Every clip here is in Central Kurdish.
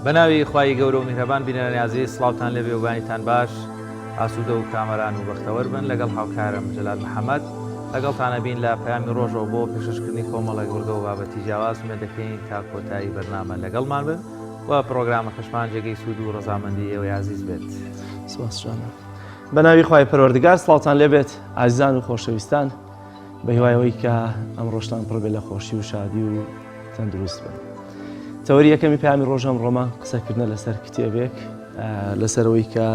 بەناوی خوای گەورە و میهرەبان بینەرانی ئازیز سڵاوتان لێبێ و بەیانیتان باش ئاسوودە و کامەران و بەختەوەر بن لەگەڵ هاوکارم جەلال محەمەد لەگەڵتان ئەبین لە پەیامی ڕۆژەوە بۆ پێشکەشکردنی کۆمەڵێک بڕگە و بابەتی جیاواز ئومێد دەکەین تا کۆتایی بەرنامە لەگەڵمان بن و پڕۆگرامەکەشمان جێگەی سوود و ڕەزامەندی ئێوەی ئازیز بێت. سپاس جانە. بە ناوی خوای پەروەردگار سڵاوتان لێبێت ئازیزان و خۆشەویستان بە هیوای ئەوەی کە ئەمڕۆشتان پڕ بێت لە خۆشی و شادی و تەندروست بن. تەوەری یەکەمی پەیامی ڕۆژ ئەمڕۆمان قسەکردنە لەسەر کتێبێک لەسەرەوەی کە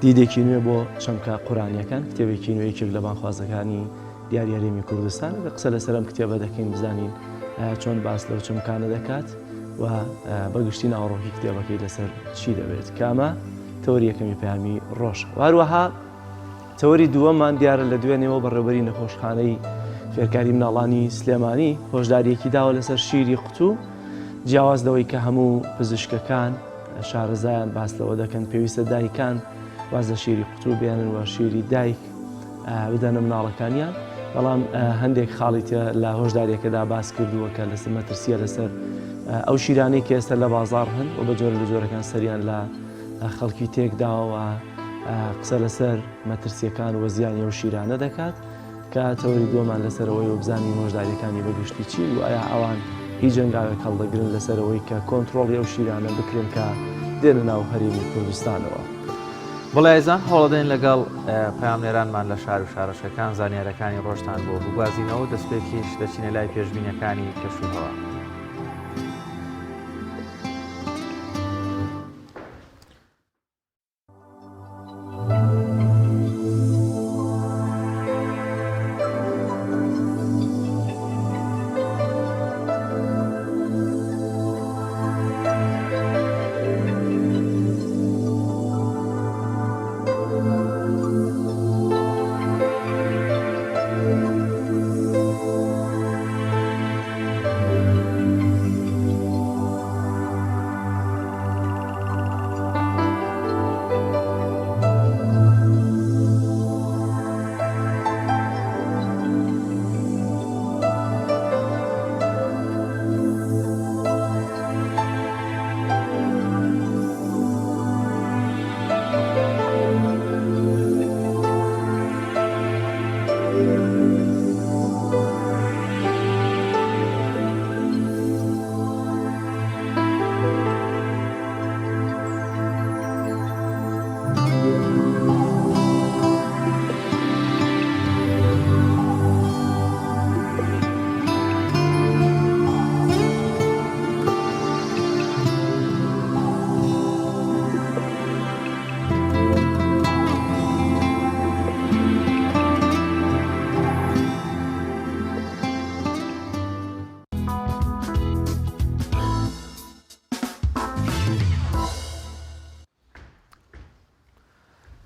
دیدێکی نوێ بۆ چەمکە قورانیەکان کتێبێکی نوێ یەکێک لە بانخوازەکانی دیاری هەرێمی کوردستان کە قسە لەسەر ئەم کتێبە دەکەین بزانین چۆن باس لەو چەمکانە دەکات و بەگشتی ناوەڕۆکی کتێبەکەی لەسەر چی دەبێت کامە تەوەری یەکەمی پەیامی ڕۆژ هەروەها تەوەری دووەممان دیارە لە دوێنێوە بەڕێوبەری نەخۆشخانەی فێرکاری مناڵانی سلێمانی هۆشداریەکی داوە لەسەر شیری قوتوو جیاواز لەوەی کە هەموو پزیشکەکان شارەزایان باس لەوە دەکەن پێویستە دایکان واز لە شیری قوتوو بێنن و شیری دایک بدەنە مناڵەکانیان بەڵام هەندێک خاڵی تێ لە هۆشداریەکەدا باس کردووە کە لەسەر مەترسیە لەسەر ئەو شیرانەی کە ئێستا لە بازاڕ هەن و بە جۆرە لە جۆرەکان سەریان لە خەڵکی تێکداوە قسە لەسەر مەترسیەکان و زیانی ئەو شیرانە دەکات کە تەوەری دووەمان لەسەرەوەی و بزانین هۆشداریەکانی بەگشتی چین و ئایا ئەوان هیچ هەنگاوێک هەڵدەگرن لەسەرەوەی کە کۆنترۆڵی ئەو شیرانە بکرێن کە دێنە ناو هەرێمی کوردستانەوە. بەڵێ ئازیزان هەوڵەدەین لەگەڵ پەیامنێرانمان لە شار و شارۆچکەکان زانیارەکانی ڕۆژتان بۆ بگوازینەوە و دەستپێکیش دەچینە لای پێشبینیەکانی کەشوهەوا.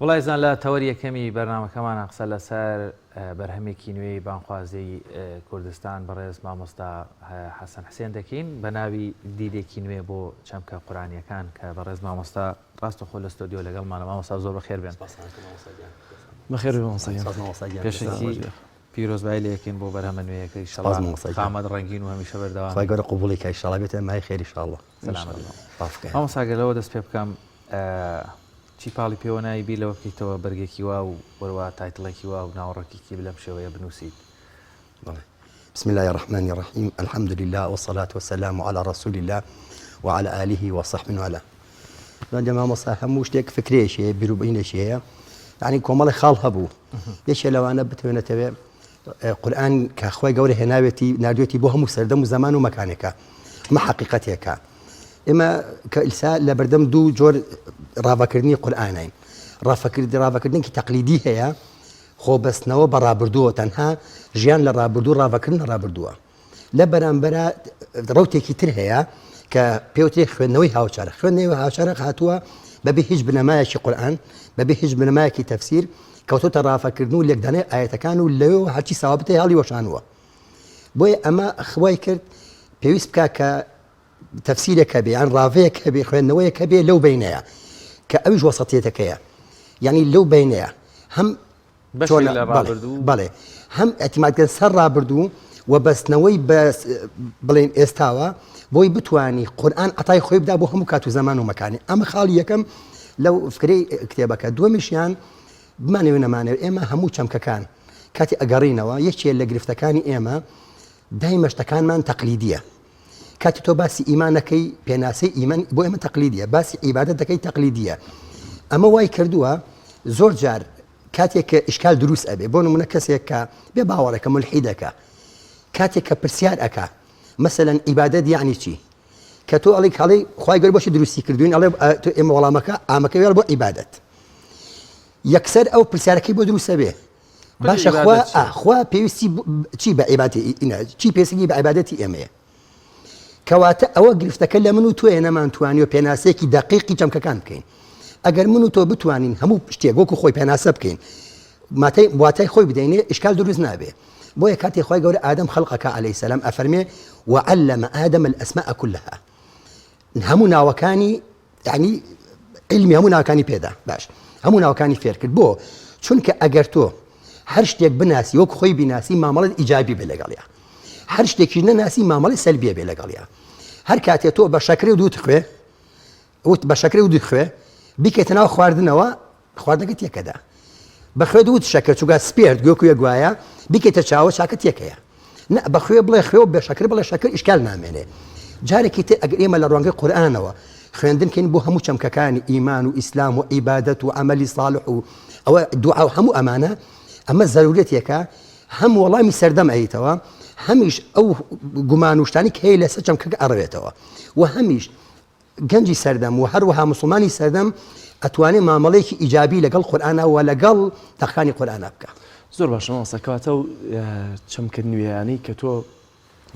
وڵایزان لە تەوەر یەکەمی بەرنمەکەمانە قسە لەسەر بەرهەمێکی نوێی بانخوازی کوردستان بەڕێز مامۆستا حەسەن حسێن دەکەین بە ناوی دیدێکی نوێ بۆ چەمکە قورانیەکان کە بەڕێز مامۆستا ڕاستەخۆ لە ستۆدیۆ لەگەڵمانە مامۆستا زۆر بەخێر بێن. بەخێر بێ مامۆستا گیان. پێشەکی پیرۆزبایی لێ ئەکەین بۆ بەرهەمە نوێیەکەی سپاس مامۆستا گیان. قامەت ڕەنگین و هەمیشە بەردەوام. خوای گەورە قبوڵی کا ئیشاڵا بێتە مایەی خێر ئیشاڵا. سەلامەت بن. مامۆستا گەر لەوە دەست پێ بکەم چی پاڵی پێوە نای بیر لەوە بکەیتەوە بەرگێکی وا و وەروا title ێکی وا و ناوەڕۆکێکی لەم شێوەیە بنووسیت؟ بەڵێ. بسم اللە الرحمن الرحیم الحمد للە والصلاة والسلام علی رسول اللە وعلی آله وصحبه والاه بەندە مامۆستا هەموو شتێک فکرەیەکی هەیە بیروبینێکی هەیە یعنی کۆمەڵی خاڵ هەبوو یەکێ لەوانە بتوێنێتەوێ قورآن کە خۆی گەورە هێناوێتی نردوێتی بۆ هەموو سەردەم و زەمان و مەکانێکە ئەمە حقیقەتێکە ئێمە کە ئیسا لە بەردەم دوو جۆر ڕاڤەکردنی قورآانین ڕافەکرد ڕاڤەکردنێکی تەقلیدی هەیە خۆبەستنەوە بە ڕابردووەوە تەنها ژیان لە ڕابردوو ڕاڤەکردن لە ڕابردووە. لە بەرامبەرا ڕەوتێکی تر هەیە کە پێوترێ خوێندنەوەی هاوچەرخ. خوێندنەوەی هاوچەرخ هاتووە بەبێ هیچ بنەمایەکی قورئان، بەبێ هیچ بنەمایەکی تەفسیر کەوتۆتە ڕاڤەکردن و لێکدانەوەی ئایەتەکان و لەوێوە هەرچی سەوابت هەیە هەڵیوەشانووە. بۆیە ئەمە وای کرد پێویست بکا کە تەفسیرێک هەبێ یان ڕاڤەیەک هەبێ خوێندنەوەیەک هەبێ لەو بەینەیە کە ئەویش وەسەتیەتەکەیە یعنی لەو بەینەیە هەم بەشێک لە ڕابردوو بەڵێ هەم ئەتیمادگەن سەر ڕابردوو و بەستنەوەی بە بڵێن ئێستاوە بۆی بتانی قورئان عەتای خۆی بدا بۆ هەموو کات و زەمان و مەکانی. ئەمە خاڵی یەکەم لەو فکرەی کتێبەکە. دووەمیشیان بمانەوێ نەمانەوێ ئێمە هەموو چەمکەکان کاتی ئەگەڕینەوە یەکێ لە گرفتەکانی ئێمە دایمە شتەکانمان تەقلیدیە. کاتی تۆ باسی ئیمان ئەکەی پێناسەی ئیمان بۆ ئێمە تەقلیدیە، باسی عیبادەت دەکەی تەقلیدیە. ئەمە وای کردووە زۆر جار کاتێک کە ئیشکال دروست ئەبێ بۆ نمونە کەسێک کە بێ باوەڕێکە مولحیدەکە کاتێک کە پرسیار ئەکا مەسەلەن عیبادەت یعنی چی کە تۆ ئەڵی کاڵی خوای گەورە بۆچی دروستی کردوین ئەڵێ تۆ ئێمە وەڵامەکە ئامەکە وێڵ بۆ عیبادەت یەکسەر ئەو پرسیارەکەی بۆ دروستە بێ باشە خوا خوا پێویستی چی بە عیبادەتی چی پێویستی بە عیبادەتی ئێمەیە کەواتە ئەوە گرفتەکە لە من و تۆیە نەمانتوانیوە پێناسەیەکی دەقیقی چەمکەکان بکەین. ئەگەر من و تۆ بتوانین هەموو شتێک وەکو خۆی پێناسە بکەین، ماتای واتای خۆی بدەینێ، ئیشکال دروست نابێ. بۆیە کاتێ خوای گەورە ئادەم خەڵق ئەکا عەلەیهی سەلام ئەفەرمێ وعلم آدم الاسماء كلها هەموو ناوەکانی یعنی علمی هەموو ناوەکانی پێدا باش هەموو ناوەکانی فێر کرد بۆ چونکە ئەگەر تۆ هەر شتێک بناسی وەک خۆی بیناسی مامەڵەت ئیجابی بێ لەگەڵیا هەر شتێکی نەناسی مامەڵی سەلبیە بێ لەگەڵیا هەر کاتێ تۆ بە شەکرێ و دووت خوێ وت بە شەکرێ و دووت خوێ بیکەیتە ناو خواردنەوە خواردنەکە تێکەدا بە خوێ دووت شەکر چوگا سپێرد گوێکوێ گوایە بیکەیتە چاوە چاکە تێکەیە نا بە خوێ بڵێ خوێ و بێ شەکر بڵێ شەکر ئیشکال نامێنێ جارێکی تر ئەگەر ئێمە لە ڕوانگەی قورئانەوە خوێندن کەین بۆ هەموو چەمکەکانی ئیمان و ئیسلام و عیبادەت و عەمەلی ساڵح و ئەوە دوعا و هەموو ئەمانە ئەمە زەرورەتێکە هەم وەڵامی سەردەم ئەیتەوە هەمیش ئەو گومان و شتانی کە هەیە لەسەر چەمکەکە ئەڕەوێتەوە و هەمیش گەنجی سەردەم و هەروەها موسڵمانی سەردەم ئەتوانێ مامەڵەیەکی ئیجابی لەگەڵ قورئانا و لەگەڵ دەقەکانی قورئانا بکا. زۆر باشە مامۆستا کەواتە ئەو چەمکە نوێیانەی کە تۆ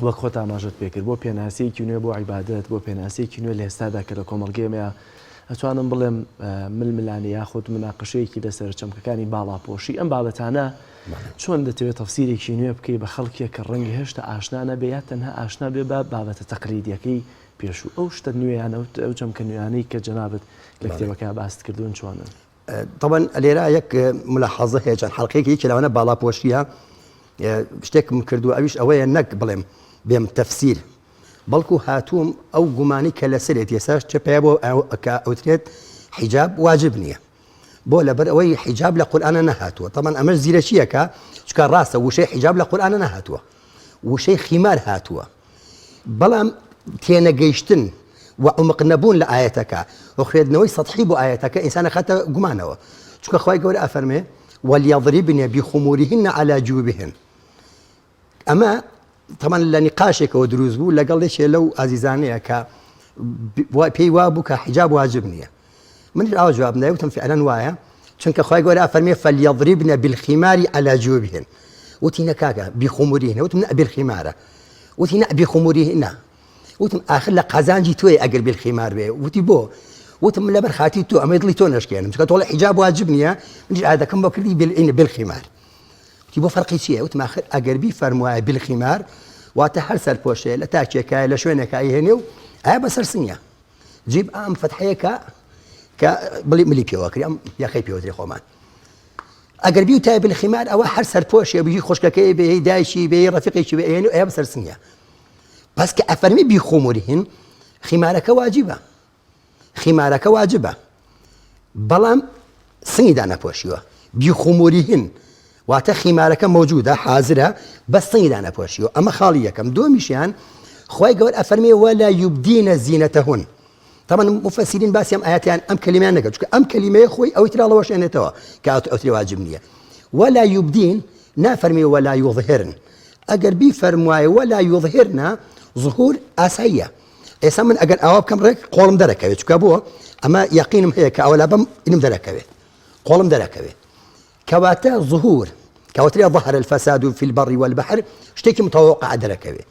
وەک خۆت ئاماژەت پێکرد بۆ پێناسەیەکی نوێ بۆ عیبادەت بۆ پێناسەیەکی نوێ لە ئێستادا کە لە کۆمەڵگەی ئێمەیا ئەتوانم بڵێم ململانێ یاخود مناقشەیەکی لەسەر چەمکەکانی باڵاپۆشی ئەم بابەتانە چۆن دەتەوێت تەفسیرێکی نوێ بکەی بە خەڵکێک کە ڕەنگە هێشتا ئاشنا نەبێ یا تەنها ئاشنا بێ بە بابەتە تەقلیدیەکەی پێشوو ئەو شتە نوێیانە و ئەو چەمکە نوێیانەی کە جەنابت لە کتێبەکە باست کردوون چۆنن؟ طبعا لێرە یەک ملاحەزە هەیە چەند حەڵقەیەکی یەکێ لەوانە باڵاپۆشیە شتێکم کردووە ئەویش ئەوەیە نەک بڵێم بێم تەفسیر بەڵکو هاتووم ئەو گومانی کە لەسەرێت ئێساش چ پێ بۆ کە ئەوترێت حیجاب واجب نییە بۆ لەبەر ئەوەی حیجاب لە قورئانە نەهاتووە تەمان ئەمەش زیرەکیەکە چکە ڕاستە وشەی حیجاب لە قورئانە نەهاتووە وشەی خیمار هاتووە بەڵام تێنەگەیشتن و عمق نەبوون لە ئایەتەکە و خوێندنەوەی سەتحی بۆ ئایەتەکە ئینسان ئەخاتە گومانەوە چونکە خوای گەورە ئەفەرمێ وليضربن بخمورهن على جيوبهن ئەمە تەمان لە نیقاشێکەوە دروست بوو لەگەڵ یەکێ لەو ئازیزانەیە کە پێی وا بوو کە حیجاب واجب نییە منیش ئاوا جوابم دای وتم فعلا وایە چونکە خوای گەورە ئەفەرمێ فلیضربن بالخمار علی جیوبهن وتی نە کاکە بخمورهن وتم نە بالخمارە وتی نە بخمورهن وتم ئاخر لە قازانجی تۆی ئەگەر بالخمار بێ وتی بۆ وتم لەبەر خاتی تۆ ئەمەی دڵی تۆ نەشکێنم چونکە تۆڵە حیجاب واجب نییە منیش ئادەکەم بۆ کردی بالعین بالخمار وتی بۆ فەرقی چییە وتم ئاخر ئەگەر بیفەرموایە بالخمار واتە هەر سەرپۆشێ لە تاکێکایە لە شوێنێکا ئەیهێنێ و ئایا بەسەر سنگە جیب ئەم فەتحەیە کە کە بڵی ملی پێوە کری ئەم یەخەی پێوەتری خۆمان ئەگەر بیو تای بالخمار ئەوە هەر سەرپۆشێ بژی خوشکەکەی بێ هی دایکی بێ ڕەفیقێکی بێ ئێنو ئەیە بەسەر سنگە پس کە ئەفەرمی بیخۆمورهن خیمارەکە واجبە خیمارەکە واجبە بەڵام سنگی دانەپۆشیوە بیخمورهن واتە خیمارەکە مەوجودە حازرە بەس سنگی دانەپۆشیوە ئەمە خاڵی یەکەم دووەمیشیان خوای گەورە ئەفەرمێ ولا یبدین زینتهن طبعا مفسرین باسی ئەم ئاەتیان ئەم کەلیمیان نەکرد چونکە ئەم کەلیمەیە خۆی ئەوی ترا ڵەوەشێنێتەوە کە ئەوتری واجب نییە ولا یبدین نافەرمێ ولا یظهرن ئەگەر بیفەرموایە ولا یظهرن ظهور ئاساییە ئێستا من ئەگەر ئاوا بکەم ڕێک قۆڵم دەرەکەوێت چکە بۆ ئەمە یەقینم هەیە کە ئەوە لابم ئینم دەرەکەوێت قۆڵم دەرەکەوێت کەواتە ظهور کەوترێ ظهر الفساد في البر والبحر شتێکی متوقع دەرەکەوێت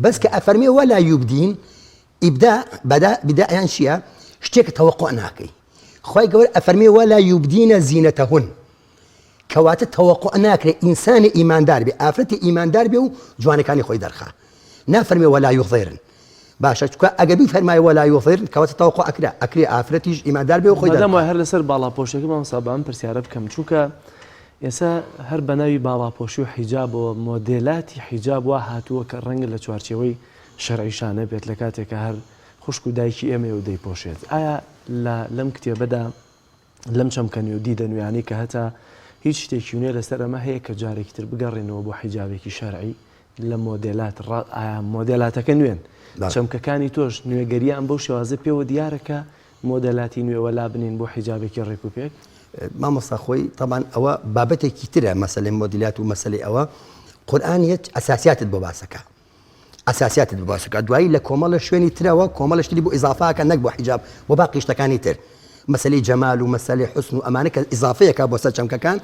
بەس کە ئەفەرمێ ولا یبدین ئیبدا بەدا بدایان چییە شتێک تەوەقع ناکەی خوای گەورە ئەفەرمێ ولا یبدین زینەتهن کەواتە تەوەقوع ناکرێ ئینسانی ئیماندار بێ ئافرەتی ئیماندار بێ و جوانەکانی خۆی دەرخا نافەرمێ ولا یظهرن باشە چکە ئەگەر بیفەرمای ولا یظهرن کەواتە تەوەقوع ئەکرا ئەکرێ ئافرەتیش ئیماندار بێ و خۆی مادام دەرخا. وایە هەر لەسەر باڵاپۆشەکە مامۆستا با ئەم پرسیارە بکەم چونکە. ئێستا هەر بە ناوی باڵاپۆشی و حیجابەوە مۆدێلاتی حیجاب وا هاتووە کە ڕەنگە لە چوارچێوەی شەرعیشا نەبێت لە کاتێکا هەر خوشک و دایکی ئێمەیە و دەیپۆشێت. ئایا لە لەم کتێبەدا لەم چەمکە نوێ و دیدە نوێیانەی کە هەتا هیچ شتێکی نوێ لەسەر ئەمە هەیە کە جارێکی تر بگەڕێنەوە بۆ حیجابێکی شەرعی لە مۆدێلات ڕا ئایا مۆدێلاتەکە نوێن چەمکەکانی تۆش نوێگەریان بەو شێوازە پێوە دیارە کە مۆدێلاتی نوێ وەلا بنێین بۆ حیجابێکی ڕێک و پێک؟ مامۆستا خۆی تەبان ئەوە بابەتێکی ترە مەسەلەی مۆدیلات و مەسەلەی ئەوە قورئان یەت ئەساسیاتت بۆ باسەکە ئەساسیاتت بۆ باسەکە دوایی لە کۆمەڵە شوێنی ترەوە کۆمەڵە شتری بۆ ئیزافاکە نەک بۆ حیجاب بۆ باقی شتەکانی تر مەسەلەی جەمال و مەسەلەی حوسن و ئەمانە کە ئیزافەیەکە بۆ سەر چەمکەکان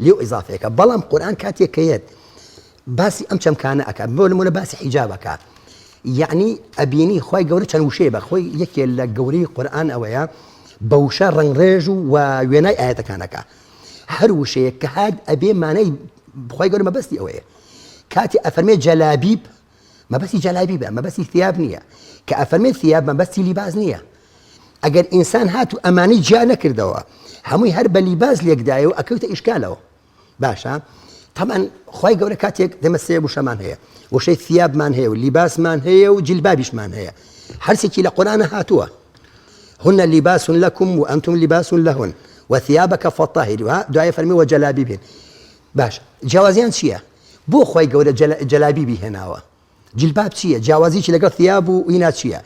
لێو ئیزافەیەکە بەڵام قورئان کاتێک کە یەت باسی ئەم چەمکانە ئەکات بۆ نمونە باسی حیجاب ئەکات یعنی ئەبینی خوای گەورە چەند وشەیە بە خۆی یەکێ لە گەورەی قورئان ئەوەیە بە وشە ڕەنگڕێژ و و وێنای ئاەتەکانەکە هەر وشەیە کە هات ئەبێ مانای خوای گەورە مەبەستی ئەوەیە کاتی ئەفەرمێ جەلابیب مەبەستی جەلابیبە مەبەستی ثیاب نییە کە ئەفەرمێ ثیاب مەبەستی لیباس نییە ئەگەر ئینسان هات و ئەمانی جیا نەکردەوە هەمووی هەر بە لیباس لێکدایە و ئەکەوتە ئیشکالەوە باشە تەبعەن خوای گەورە کاتێک دەمە سێ وشەمان هەیە وشەی ثیابمان هەیە و لیباسمان هەیە و جلبابیشمان هەیە هەرسێکی لە قورآە هاتووە هن لباس لكم وأنتم لباس لهن وثيابك فطهر دوای فەرمی وە جەلابی بێن باش جیاوازیان چییە بۆ خی گەورە جەلابی هێناوە جلباب چییە؟ جیاوازیی لەگەڵ ثیاب و ئینا چییە؟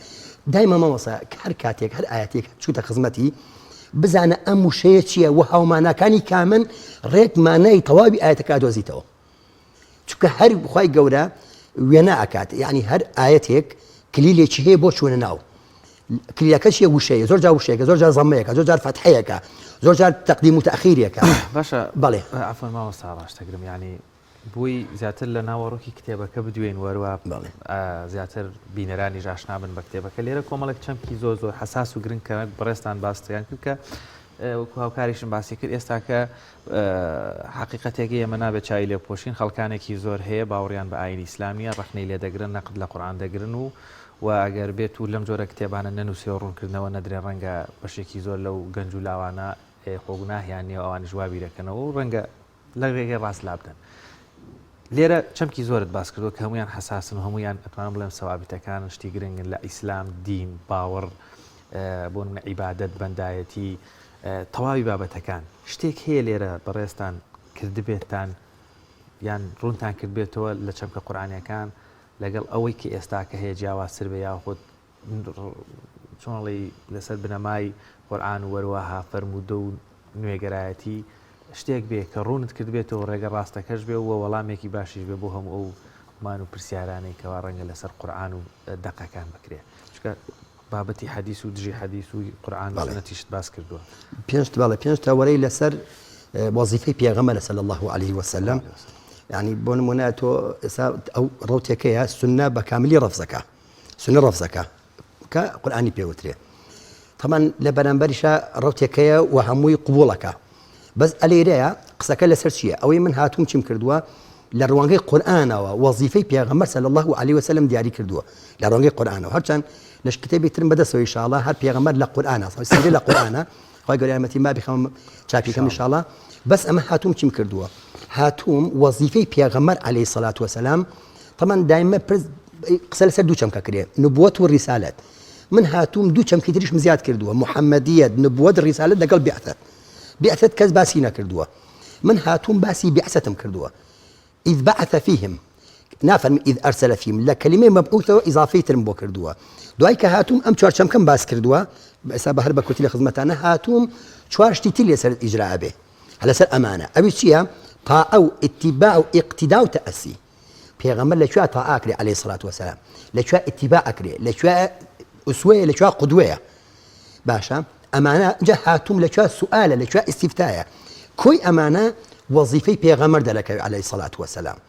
دایمە مامۆستا هەر کاتێک هەر ئایەتێک چووتە خزمەتی بزانە ئەم وشەیە چییە و هاوماناکانی کامن ڕێک مانای تەواوی ئایەتەکە ئەدۆزیتەوە چونکە هەر خوای گەورە وێنا ئەکات یعنی هەر ئایەتێک کلیلێکی هەیە بۆ چوونە ناو کلیلەکە چیە وشەیە زۆر جار وشەیەکە زۆر جار زەمەیەکە زۆر جار فەتحەیەکە زۆر جار تەقدیم و تەئخیرێکە باشە بەڵێ عەفوەن مامۆستا ڕاشتەگرم یعنی بۆی زیاتر لە ناوەڕۆکی کتێبەکە بدوێین وەروە زیاتر بینەرانیش ئاشنا بن بە کتێبەکە لێرە کۆمەڵێک چەمکی زۆر زۆر حەساس و گرنگ کە بەڕێزتان باستیان کرد کە وەکو هاوکاریشم باسی کرد ئێستاکە حقیقەتێکی ئێمە نابێت چای لێ پۆشین خەڵکانێکی زۆر هەیە باوەڕیان بە ئاینی ئیسلامیە ڕەخنەی لێ دەگرن نەقد لە قورآن دەگرن و و ئەگەر بێت و لەم جۆرە کتێبانە نەنووسێ و ڕوونکردنەوە نەدرێ ڕەنگە بەشێکی زۆر لەو گەنج و لاوانە خۆ گوناهیان نییە ئەوانیش وا بیرەکەنەوە و ڕەنگە لە ڕێگەی ڕاست لابدەن. لێرە چەمکی زۆرت باس کردووە کە هەموویان حەساسن و هەموویان ئەتوانم بڵێم سەوابتەکانن شتی گرنگن لە ئیسلام دین باوەڕ بۆ نمونە عیبادەت بەندایەتی تەواوی بابەتەکان شتێک هەیە لێرە بەڕێزتان کردبێتتان یان ڕوونتان کردبێتەوە لە چەمکە قورئانیەکان لەگەڵ ئەوەی کە ئێستاکە هەیە جیاوازتر بێ یاخود چۆن ئەڵێی لەسەر بنەمای قورئان و وەروەها فەرموودە و نوێگەرایەتی شتێک بێ کە ڕوونت کردبێتەوە ڕێگە ڕاستەکەش بێ و وەڵامێکی باشیش بێ بۆ هەموو ئەو گومان و پرسیارانەی کەوا ڕەنگە لەسەر قورئان و دەقەکان بکرێ چونکە بابەتی حەدیس و دژی حەدیس و قورئان و سوننەتیشت باس کردووە. پێنج بەڵێ پێنج تەوەرەی لەسەر وەزیفەی پێغەمبەرە صلی الله علیه وسلم یعنی بۆ نمونە تۆ ئێستا ئەو ڕوتێکەیە سوننە بە کاملی ڕەفزەکە سوننە ڕەفزەکە کە قورئانی پێ وترێ تەمان لە بەرامبەریشا ڕوتێکەیە و هەمووی قبوڵەکە بەس ئەلێرەیە قسەکە لەسەر چییە ئەوەی من هاتووم چیم کردووە لە ڕوانگەی قورئانەوە وەزیفەی پێغەمبەر صلی الله علیه وسلم دیاری کردووە لە ڕوانگەی قورئانەوە هەرچەند لەش کتێبی ترم بەدەستەوە ئینشاءاللە هەر پێغەمبەر لە قورئانە سیرە لە قورئانە خوای گەورە یارمەتی ما بخەم چاپی کەم ئینشاءاللە بەس ئەمە هاتووم چیم کردووە هاتووم وەزیفەی پێغەمبەر علیه الصلاة والسلام تەمان دایمە پرس قسە لەسەر دوو چەمکە کرێ نبوەت و ڕیسالەت من هاتووم دوو چەمکی تریشم زیاد کردووە محەممەدیەت نبوەت ڕیسالەت لەگەڵ بعثەت بعثەت کەس باسی نەکردووە من هاتووم باسی بعثەتم کردووە إذ بعث فيهم نافەرمی إذ أرسل فيهم لە کەلیمەی مەبعوثەوە ئیزافەی ترم بۆ کردووە دوای کە هاتووم ئەم چوار چەمکەم باس کردووە ئێستا بە هەر بە کورتی لە خزمەتانە هاتووم چوار شتی تر لەسەر ئیجرا ئەبێ لەسەر ئەمانە ئەوی چییە طاعە و ئیتیباع و ئیقتیدا و تەئەسی پێغەمبەر لە کوێ تاعە ئەکرێ عەلەیهی سڵات وەسەلام لە کوێ ئیتیباع ئەکرێ لە کوێ ئوسوەیە لە کوێ قودوەیە باشە ئەمانە جا هاتووم لە کوێ سوئالە لە کوێ ئیستیفتایە کۆی ئەمانە وەزیفەی پێغەمبەر دەرەکەوێ عەلەیهی سڵات وەسەلام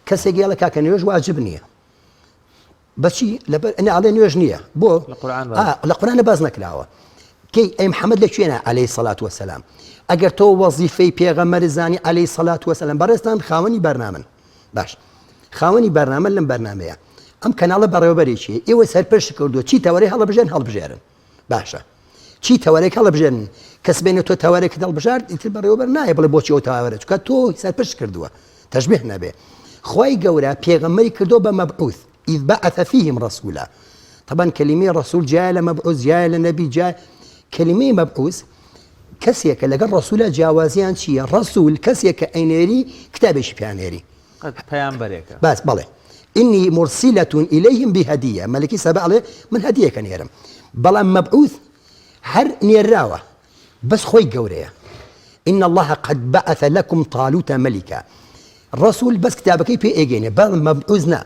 کەسێک یاڵە کاکە نوێژ واجب نییە بەچی لەبەر ئەنە ئەڵێ نوێژ نییە بۆ لە قورآن باز نەکراوە کەی ئەی محەممەد لە کوێنە عەلەیهی سەلات وەسەلام ئەگەر تۆ وەزیفەی پێغەمبەر زانی عەلەیهی سەلات وەسەلام بەڕێزتان خاوەنی بەرنامەن باش خاوەنی بەرنامە لەم بەرنمەیە ئەم کەناڵە بەڕێوەبەرێکی ئێوە سەرپەرشت کردووە چی تەوەرەی هەڵبژێن هەڵبژێرن باشە چی تەوەرێک هەڵبژێرن. کە سبەینێ تۆ تەوەرێکت هەڵبژارد ئیتر بەڕێوەبەر نایە بڵێ بۆچی ئەو تەوەرە چونکە تۆ سەرپشت کردووە تەشبیه نەبێ خوای گەورە پێغەمبەری کردووە بە مەبعوث اذ بعث فیهم رسولا طبعا کەلیمەی ڕەسول جیایە لە مەبعوث جیایە لە نەبی جیایە کەلیمەی مەبعوث کەسێکە لەگەڵ ڕەسولە جیاوازیان چییە ڕەسول کەسێکە ئەینێری کتابێکی پیانێری قەت پەیامبەرێکە. باس بەڵێ ئینی مرسلە الیهم بهدیە مەلکی سەبا ئەڵێ من هەدیەکە نێرم بەڵام مەبعوث هەر نێرراوە بەس خۆی گەورەیە ان اللە قد بعث لکم طالوت ملکا ڕەسول بەس کتابەکەی پێ ئێگەینێ بەڵام مەبعوث نا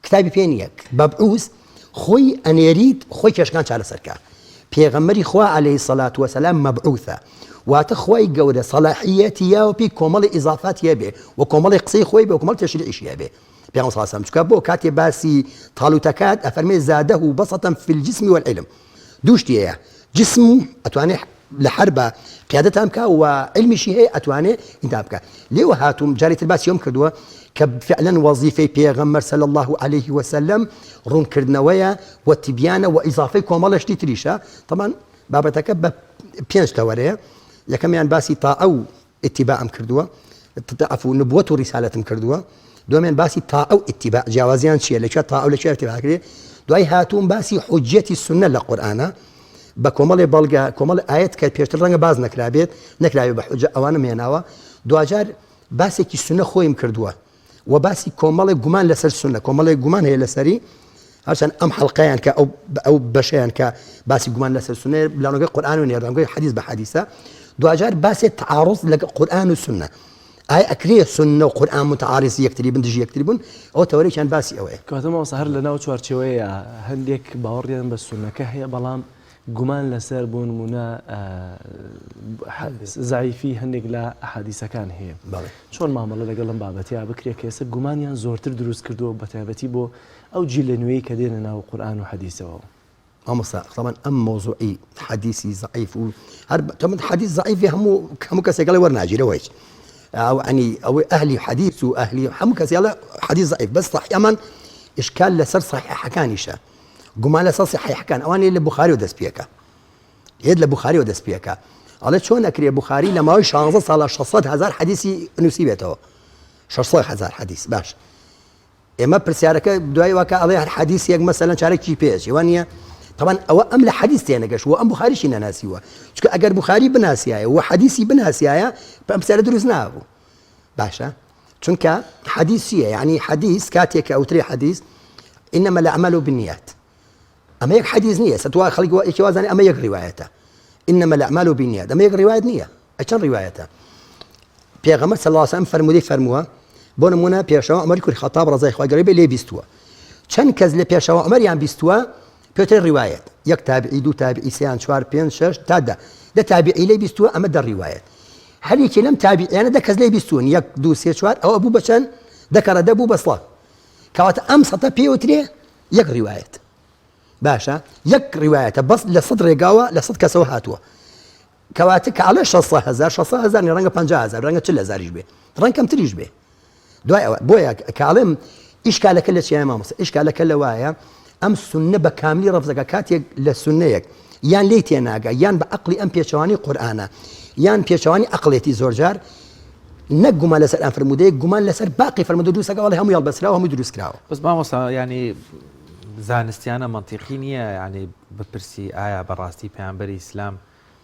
کتابی پێ نییە مەبعوث خۆی ئەنێریت خۆی کێشکان چارەسەر کا پێغەمبەری خوا عەلەیهی سەلات وەسەلام مەبعوثە واتە خوای گەورە سەلاحیەتی یاوە پێی کۆمەڵی ئیزافاتی هەبێ و کۆمەڵی قسەی خۆی بێ و کۆمەڵ تەشریعیشی هەبێ پێغەمبەر صلی الله علیه و سلم چونکە بۆ کاتێ باسی تاڵوتەکات ئەفەرمێ زادە و بەسەتەن فی الجسم والعلم دوو شتی هەیە جسم ئەتوانێ لە حەربا قیادەتان بکا و عیلمیشی هەیە ئەتوانێ ئینتان بکا لێوە هاتووم جارێ تر باسی ئەوم کردووە کە فعلا وەزیفەی پێغەمبەر صلی الله علیه وسلم ڕوونکردنەوەیە و تبیانە و ئیزافەی کۆمەڵە شتی تریشە تەمان بابەتەکە بە پێنج تەوەرەیە یەکەمیان باسی تاعە و ئیتیباعم کردووە عەفو نبوەت و ڕیسالەتم کردووە دومیان باسی تاعە و ئیتیباع جیاوازیان چییە لە کوێ تاعە و لە کوێ ئیتیباع کرێ دوای هاتووم باسی حجەتی سوننە لە قورئانە بە کۆمەڵێ بەڵگە کۆمەڵ ئاەت کە پێشتر ڕەنگە باز نەکرابێت نەکراوێ بە حجە ئەوانم هێناوە دواجار باسێکی سوننە خۆیم کردووە و باسی کۆمەڵێک گومان لەسەر سوننە کۆمەڵێک گومان هەیە لەسەری هەرچەند ئەم حەڵقەیان کە ئەو ئەو بەشیان کە باسی گومان لەسەر سوننە لەڕێگەی قورئان و نێردانگەی حەدیث بە حەدیثە دواجار باسێ تعارض لەگەڵ قورئان و سوننە ئایا ئەکرێ سوننە و قورئان متعارض یەکتری بن دژی یەکتری بن ئەوە تەوەرێکیان باسی ئەوەیە. کەواتە مامۆستا هەر لەناو چوارچێوەیە هەندێک باوەڕیان بە سوننەکە هەیە بەڵام گومان لەسەر بۆ نموونە زەعیفی هەندێک لە ئەحادیسەکان هەیە چۆن مامەڵە لەگەڵ ئەم بابەتەیا بکرێت کە ئێستا گومانیان زۆرتر دروست کردووە بەتایبەتی بۆ ئەو جیلە نوێی کە دێنە ناو قورئان و حەدیسەوە. مامۆستا تەبعەن ئەم مەوزوعی حەدیسی زەعیف و هەر تەمن حەدیث زەعیفی هەموو هەموو کەسێک ئەڵێ وەرناگیرەوە هیچ ئەو ئەنی ئەوەی ئەهلی حەدیث و ئەهلی هەموو کەسی ئەڵێ حەدیث زەعیف بەس صحیح ئەمان ئیشکال لەسەر صحیحەکانیشە گومان لەسەر صحیحەکان ئەوانەی لە بوخاریەوە دەست پێکە یەت لە بوخاریەوە دەست پێکە ئەڵێ چۆن ئەکرێ بوخاری لە ماوەی 16 ساڵە 600 هزار حەدیسی نووسی بێتەوە 600 هزار حەدیث باش ئێمە پرسیارەکە دوای واکە ئەڵێ هەر حەدیث یەک مەسەلەن چارەکی پێچ وان نییە طبعا ئەوە ئەم لە حەدیث تێنەگەشت و ئەم بخاریشی نەناسیوە چونکە ئەگەر بخاری بناسیایە و حەدیثی بناسیایە ئەم پرسیارە دروست نابوو باشە چونکە حەدیث چییە یعنی حەدیث کاتێک کە ئەوترێ حەدیث إنما الأعمال بالنیات ئەمە یەک حەدیث نییە سەتوا خەڵک یەکی وازانێ ئەمە یەک ڕیوایەتە إنما الأعمال بالنیات ئەمە یەک ڕیوایەت نییە ئەی چەند ڕیوایەتە پێغەمبەر صلی الله علیه وسلم فەرموودەی فەرمووە بۆ نمونە پێشەوە عومەری کوری خەتاب ڕەزای خوای گەورەی بێ لێ بیستووە چەند کەس لە پێشەوە عومەریان بیستووە پێتر ڕیوایەت یەک تابعی دوو تابعی سیان چوار پێنج شەش تا دە دە تابعی لێ بیستووە ئەمە دە ڕیوایەت هەر یەکێ لەم تابعیانە دە کەس لێ بیستوون یەک دوو سێ چوار ئەوە بوو بە چەند دە کەڕە دە بوو بە سڵ کەواتە ئەم سەتە پێوترێ یەک ڕیوایەت باشە یەک ڕیوایەتە بەس لە سەد ڕێگاوە لە سەد کەسەوە هاتووە کەواتە کە ئەڵێ شەسە هەزار شەسە هەزار نیە ڕەنگە پەنجا هەزار ڕەنگە چل هەزاریش بێ ڕەنگ کەمتریش بێ دوای ئەوە بۆیە کە ئەڵێم ئیشکالەکە لە چیایە مامۆستا ئیشکالەکە لەوایە ئەم سوننە بە کاملی ڕەفزەکە کاتێک لە سوننەیەک یان لێی تێناگا یان بە عەقڵی ئەم پێچەوانی قورئانە یان پێچەوانی عەقڵێتی زۆرجار نەک گومان لەسەر ئەم فرموودەیە گومان لەسەر باقی فەرموودە دروستەکە وەڵی هەمووی هەڵبەستراوە هەمووی دروست کراوە. بەس مامۆستا یانی زانستیانە مەنتیقی نییە یانی بپرسی ئایا بەڕاستی پەیامبەری ئیسلام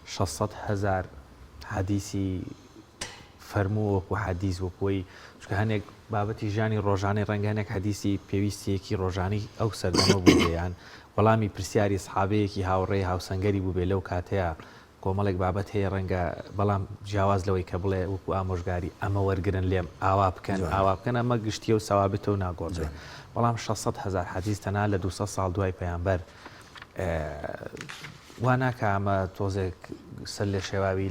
600 هەزار حەدیسی فەرموو وەکو حەدیس وەکو وەی چونکە هەنێک بابەتی ژیانی ڕۆژانەی ڕەنگە هەنێک حەدیسی پێویستیەکی ڕۆژانی ئەو سەردەمە بووبێ یان وەڵامی پرسیاری سحابەیەکی هاوڕێی هاوسەنگەری بووبێ لەو کاتەیە کۆمەڵێک بابەت هەیە ڕەنگە بەڵام جیاواز لەوەی کە بڵێ وەکو ئامۆژگاری ئەمە وەرگرن لێم ئاوا بکەن ئاوا بکەن ئەمە گشتیە و سەوابتە و ناگۆڕدرێ بەڵام 600 هەزار حەدیس تەنها لە 200 ساڵ دوای پەیامبەر وا ناکا ئەمە تۆزێک سەر لێ شێواوی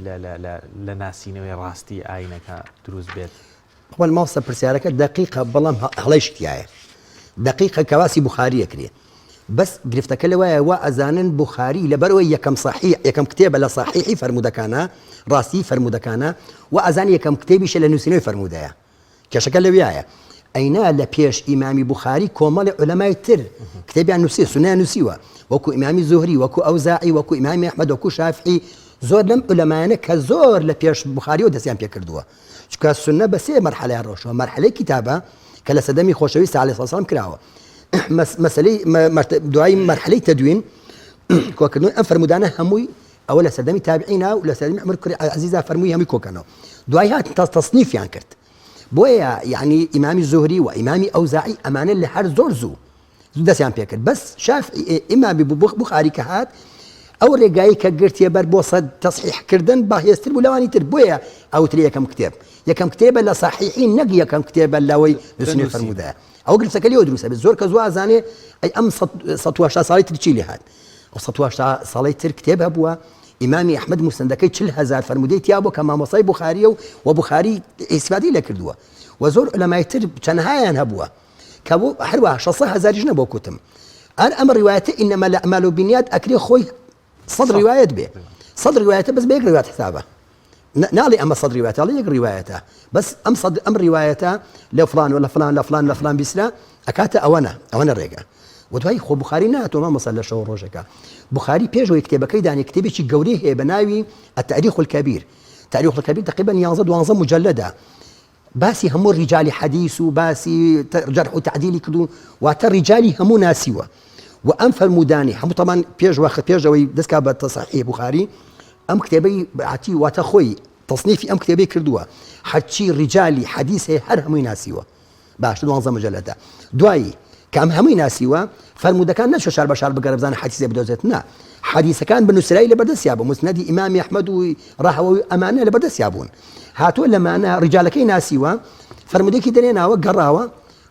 لە ناسینەوەی ڕاستی ئاینەکە دروست بێت؟ خۆن مامۆستا پرسیارەکە دەقیقە بەڵام هەڵەیش تیایە دەقیقە کە باسی بوخاری ئەکرێ بەس گرفتەکە لەوایە وا ئەزانن بوخاری لەبەرئەوەی یەکەم سەحیح یەکەم کتێبە لە سەحیحی فەرموودەکانە ڕاستی فەرموودەکانە وا ئەزانن یەکەم کتێبیشە لە نووسینەوەی فەرموودەیە کێشەکە لەویایە ئەینا لە پێش ئیمامی بوخاری کۆمەڵی عولەمای تر کتێبیان نووسی سونیان نووسیوە وەکو ئیمامی زوهری وەکو ئەوزاعی وەکو ئیمامی ئەحمەد وەکو شافعی. زۆر لەم عولەمایانە کە زۆر لە پێش بوخاریەوە دەستیان پێ کردووە چونکە سوننە بە سێ مەرحەلەیا ڕۆشتووە مەرحەلەی کیتابە کە لە سەردەمی خۆشەویست علیه الصلاة والسلام کراوە مەسەلەی دوای مەرحەلەی تەدوین کۆکردنەوەی ئەم فەرموودانە هەمووی ئەوە لە سەردەمی تابعینا و لە سەردەمی عمر کوڕی عەزیزا فەرمووی هەمووی کۆکەنەوە دوای هاتن تەسنیفیان کرد بۆیە یعنی ئیمامی زوهری و ئیمامی ئەوزاعی ئەمانە لە هەر زۆر زوو زوو دەستیان پێکرد بەس شافعی ئیمامی بوخاری کە هات ئەو ڕێگایی کە گرتیە بەر بۆ سەد تەسحیح کردن بەهێزتر بوو لەوانی تر بۆیە ئەوترێ یەکەم کتێب یەکەم کتێبە لە سەحیحی نەک یەکەم کتێبە لەوەی نووسینی فەرموودایە ئەو گرفتەکە لێوە دروستە بێت زۆر کەس وا ئەزانێ ئەی ئەم 180 ساڵی تر چی لێ هات ئەو 180 ساڵی تر کتێب هەبووە ئیمامی ئەحمەد موسندەکەی 40 هەزار فەرموودەی تیا بوو کە مامۆستای بوخاریە و و بوخاری ئیسفادەی لێ کردووە و زۆر عولەمای تر چەندهایان هەبووە کە بۆ هەروەها شەسە هەزاریش نەبووە کوتم ئەر ئەمە ڕیوایەتە انما الاعمال بالنیات ئەکرێ خۆی سەد ڕیوایەت بێ سەد ڕیوایەتە بەس بە یەک ڕیوایەت حسابە ناڵێ ئەمە سەد ڕیوایەتە ئەڵێ یەک ڕیوایەتە بەس ئەم سەد ئەم ڕیوایەتە لە فلان و لە فلان لە فلان لە فلان بیسرا ئەکاتە ئەوەنە ئەوەنە ڕێگە و دوای خۆ بخاری ناتۆ مامۆستا لە شەو ڕۆژەکە بخاری پێشەوەی کتێبەکەی دانی کتێبێکی گەورەی هەیە بە ناوی التاریخ الكبیر تاریخ الكبیر تقریبا 11 12 مجلدە باسی هەموو ڕیجالی حەدیس و باسی جەرح و تەعدیلی کردوون واتە ڕیجالی هەموو ناسیوە و ئەم فەرموودانی هەموو تەمان پێش وەخت پێش ئەوەی دەست کا بە تەسحیح بوخاری ئەم کتێبەی عەتی واتە خۆی تەسنیفی ئەم کتێبەی کردووە هەرچی ڕیجالی حەدیس هەیە هەر هەمووی ناسیوە باشتر دوانزە مجلدە دوایی کە ئەم هەمووی ناسیوە فەرموودەکان نەچوە شار بە شار بگەڕێ بزانە حەدیسێ بدۆزێت نا حەدیسەکان بە نووسراوی لەبەردەستیا بوو مسندی ئیمامی ئەحمەد و ڕەهەوەوی ئەمانە لەبەردەستیا بوون هاتووە لەمانە ڕیجالەکەی ناسیوە فەرموودێکی دەرێناوە گەڕاوە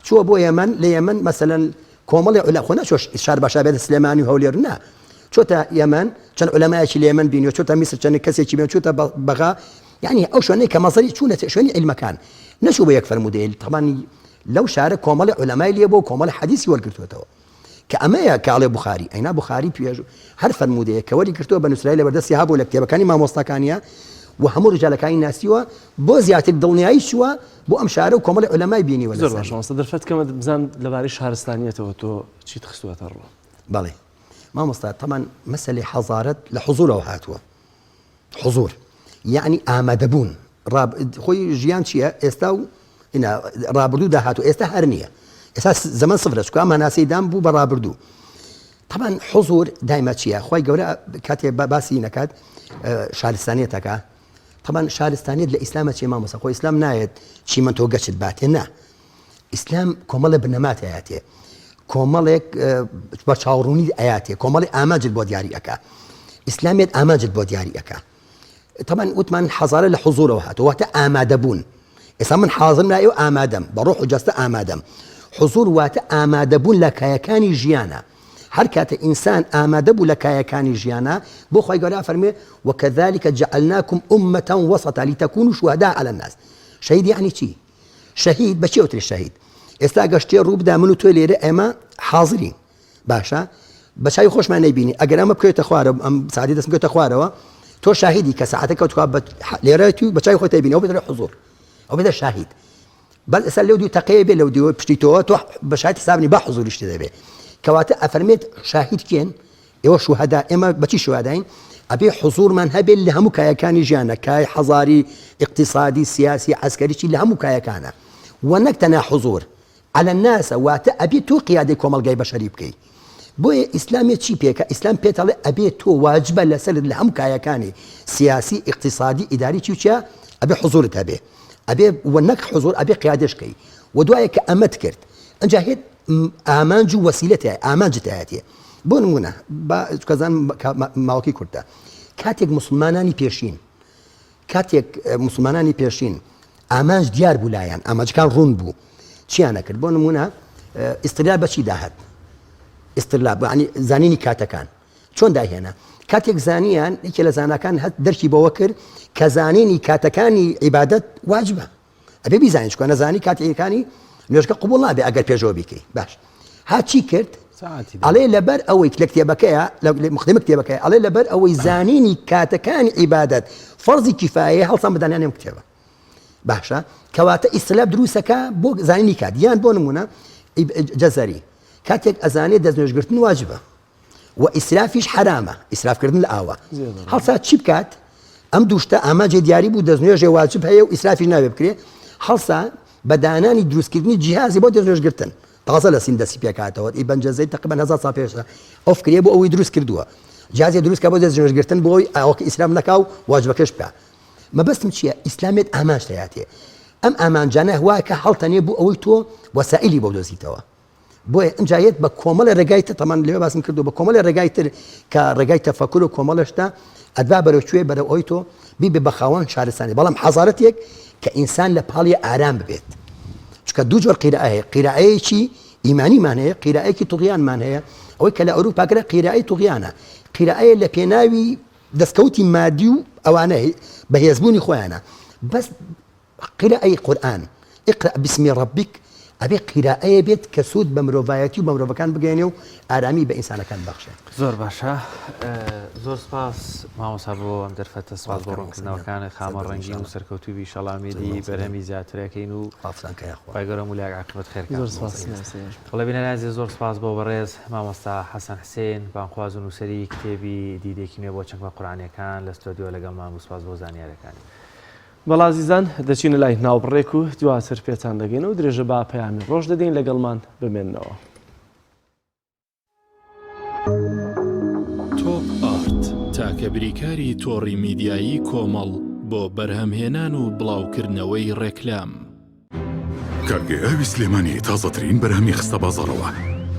چووە بۆ یەمەن لە یەمەن مەسەلەن کۆمەڵی عولا خۆ نەچوە شار بە شار بێتە سلێمانی و هەولێر نا چۆتە یەمەن چەند عولەمایەکی لە یەمەن بینیوە چۆتە میسر چەند کەسێکی بینیوە چۆتە بەغا یعنی ئەو شوێنەی کە مەزەری چوونەتە شوێنی عیلمەکان نەچوو بە یەک فەرموودەیل تەبانی لەو شارە کۆمەڵی عولەمای لێ بوو کۆمەڵی حەدیسی وەرگرتووەتەوە کە ئەمەیە کە ئەڵێ بوخاری ئەینا بوخاری پێش هەر فەرموودەیە کە وەری گرتووە بە نووسراوی لەبەردەستی هەبوو لە کتێبەکانی مامۆستاکانیە و هەموو ڕیجالەکانی ناسیوە بۆ زیاتر دڵنیایی چووە بۆ ئەم شارە و کۆمەڵی عولەمای بینیوە زۆر باشە مامۆستا دەرفەت کەمە بزانم لەبارەی شارستانیەتەوە تۆ چیت خستووەتە ڕوو؟ بەڵێ مامۆستا تەمان مەسەلەی حەزارەت لە حزوورەوە هاتووە حزوور یەعنی ئامادەبوون خۆی ژیان چییە ئێستا و ڕابردوو داهاتوو ئێستا هەر نییە ئێستا زەمەن سفرە چکە ئەم هەناسەی دام بوو بە ڕابردوو طبعا حزور دایمە چییە خی گەورە کاتێ باسی نەکات شارستانیەتەکە طبعا شارستانیت لە ئیسلامە چێ مامۆستا خۆ ئیسلام نایەت چیمەن تۆ گەچت باتێ نا ئیسلام کۆمەڵێ بنەمات ئەیاتێ کۆمەڵێک بە چاوڕوونی ئەیاتێ کۆمەڵی ئامانجت بۆ دیاری ئەکا ئیسلامیت ئامانجت بۆ دیاری ئەکا طبعا وتمان حەزارە لە حزورەوە هاتووە واتە ئامادەبوون ئێستا من حاضرم لای ئێوە ئامادەم بە ڕۆح و جەستە ئامادەم حزور واتە ئامادەبوون لە کایەکانی ژیانە هەر کاتە ئینسان ئامادە بوو لە کایەکانی ژیانە بۆ خی گەورە فەرمێ وكذلك جعلناكم أمة وسطا لتكونوا شهداء على الناس شهید یعنی چی شەهید بە چی ئەوترێ شەهید؟ ئێستا ئەگەر شتێ ڕوو بدا من و تۆ لێرە ئێمە حازرین باشە بە چاوی خۆشمان نەیبینی ئەگەر ئەمە بکەوێتە خوارەوە ئەم ساعتی دەست بکەوێتە خوارەوە تۆ شاهیدی کە ساعتەکە کەوتوە بە لێرە تو بە چاوی خۆت دەیبینی ئەو بێتە حزور ئەو بێتە شاهید بەس ئێستا لەو دوو تەقەیە بێ لەو دیوە پشتی تۆوە تۆ بە شاهید حساب نی با حزوریش تێ دەبێ کەواتە ئەفەرمێت شاهید کێن ئێوە شوهەدا، ئێمە بەچی شوهەداین؟ ئەبێ حزوورمان هەبێ لە هەموو کایەکانی ژیانە، کای حەزاری، ئیقتیسادی، سیاسی، عەسکەریی لە هەموو کایەکانە و نەک تەنها حزوور علی الناس واتە ئەبێ تۆ قیادەی کۆمەڵگای بەشەری بکەی. بۆیە ئیسلام یە چی پێکا؟ ئیسلام پێت ئەڵێ ئەبێ تۆ واجبە لەسەرت لە هەموو کایەکانی سیاسی، ئیقتیسادی، ئیداری چی و چیا ئەبێ حزوورت هەبێ. ئەبێ و نەک حزوور ئەبێ قیادەش کەی و دوایە کە ئەمەت کرد ئنجا هێت ئامانج و وەسیلەت هەیە ئامانجت هەیەتێ بۆ نمونە با کەزان ماوەکەی کورتە کاتێک مسلمانانی پێشین کاتێک مسلمانانی پێشین ئامانج دیار بوو لایەن ئامانجەکان ڕوون بوو چیان نەکرد بۆ نمونە ئیسترلاب بەچی داهات ئیسترلاب ینی زانینی کاتەکان چۆن داهێنا کاتێک زانیان یەکێ لە زاناکان هەت دەرکی بەوە کرد کە زانینی کاتەکانی عیبادەت واجبە ئەبێ بیزانین چکە نەزانی کاتەکانی نوێژکە قوبول نابێ ئەگەر پێشەوە بیکەی باش ها چی کرد ئەڵێ لەبەر ئەوەی لە کتێبەکەیە لە مخدمە کتێبەکەی ئەڵێ لەبەر ئەوەی زانینی کاتەکانی عیبادەت فەرزی کیفایە هەڵسان بەدانیان ئەم کتێبە باشە کەواتە ئیسلاب دروستەکە بۆ زانینی کات یان بۆ نمونە جەزەری کاتێک ئەزانێ دەستنوێژگرتن واجبە و ئیسرافیش حەرامە ئیسرافکردن لە ئاوە هەڵسا چی بکات؟ ئەم دوو شتە ئامانجێ دیاری بوو دەستنوێژێ واجب هەیە و ئیسرافیش نابێ بکرێ هەڵسا بە دانانی دروستکردنی جیهازی بۆ دەستنوێژگرتن تازە لە سین دەستی پێکاتەوە ئیبن جەزەی تقریبا 1000 ساڵ پێشە ئەو فکرەیە بۆ ئەوەی دروست کردووە جیهازی دروست کە بۆ دەستنوێژگرتن بۆ ئەوەی ئاوەکە ئیسراف نەکا و واجبەکەش بکا مەبەستم چییە ئیسلامێت ئامانج تەیاتێ ئەم ئامانجانە وایە هەڵتەنێ بۆ ئەوەی تۆ وەسائلی بۆ دۆزیتەوە بۆیە ئینجا یەت بە کۆمەڵێ ڕێگای تر تەمان لەوێ باسم کردو بە کۆمەڵێ ڕێگای تر کە ڕێگای تەفەکر و کۆمەڵێ شتە ئەتبا بەرەو کوێ بەرەو ئەوی تۆ بیبێ بە خاوەن شارستانی بەڵام حەزارەتێک کە ئینسان لە پاڵی ئارام ببێت چونکە دوو جۆر قیرائە هەیە قیرائەیەکی ئیمانیمان هەیە قیرائەیەکی توغیانمان هەیە ئەوەی کە لە ئەوروپا کرا قیرائەی توغیانە قیرائەیە لە پێناوی دەستکەوتی مادی و ئەوانە بەهێزبوونی خۆیانە بەس قیرائەی قورئان، اقرأ باسم ربک، ئەبێ قیرائەیە بێت کە سوود بە مرۆڤایەتی و بە مرۆڤەکان بگەیەنێ و ئارامی بە ئینسانەکان ببەخشێ. زۆر باشە زۆر سپاس مامۆستا بۆ ئەم دەرفەتە سپاس بۆ ڕوونکردنەوەکانت خامە ڕەنگین و سەرکەوتوو بی ئیشەڵا ئومێدی بەرهەمی زیاترەکەین و خوای گەورە هەموو لایەک عاقبەت خێر کات. زۆر سپاس مامۆستا گیان. بەڵێ بینەرانی ئازیز زۆر سپاس بۆ بەڕێز مامۆستا حەسەن حسێن بانگخواز و نووسەری کتێبی دیدێکی نوێ بۆ چەکمە قورئانیەکان لە ستۆدیۆ لەگەڵمان بوو سپاس بۆ زانیارەکانی. بەڵێ ئازیزان دەچینە لای ناوبڕێک و دواتر پێتان دەگەین و درێژە بە پەیامی ڕۆژ دەدەین لەگەڵمان بمێننەوە. تۆپ ئارت تاکە بریکاری تۆڕی میدیایی کۆمەڵ بۆ بەرهەمهێنان و بڵاوکردنەوەی ڕێکلام. کارگەی ئاوی سلێمانی تازەترین بەرهەمی خستە بازاڕەوە.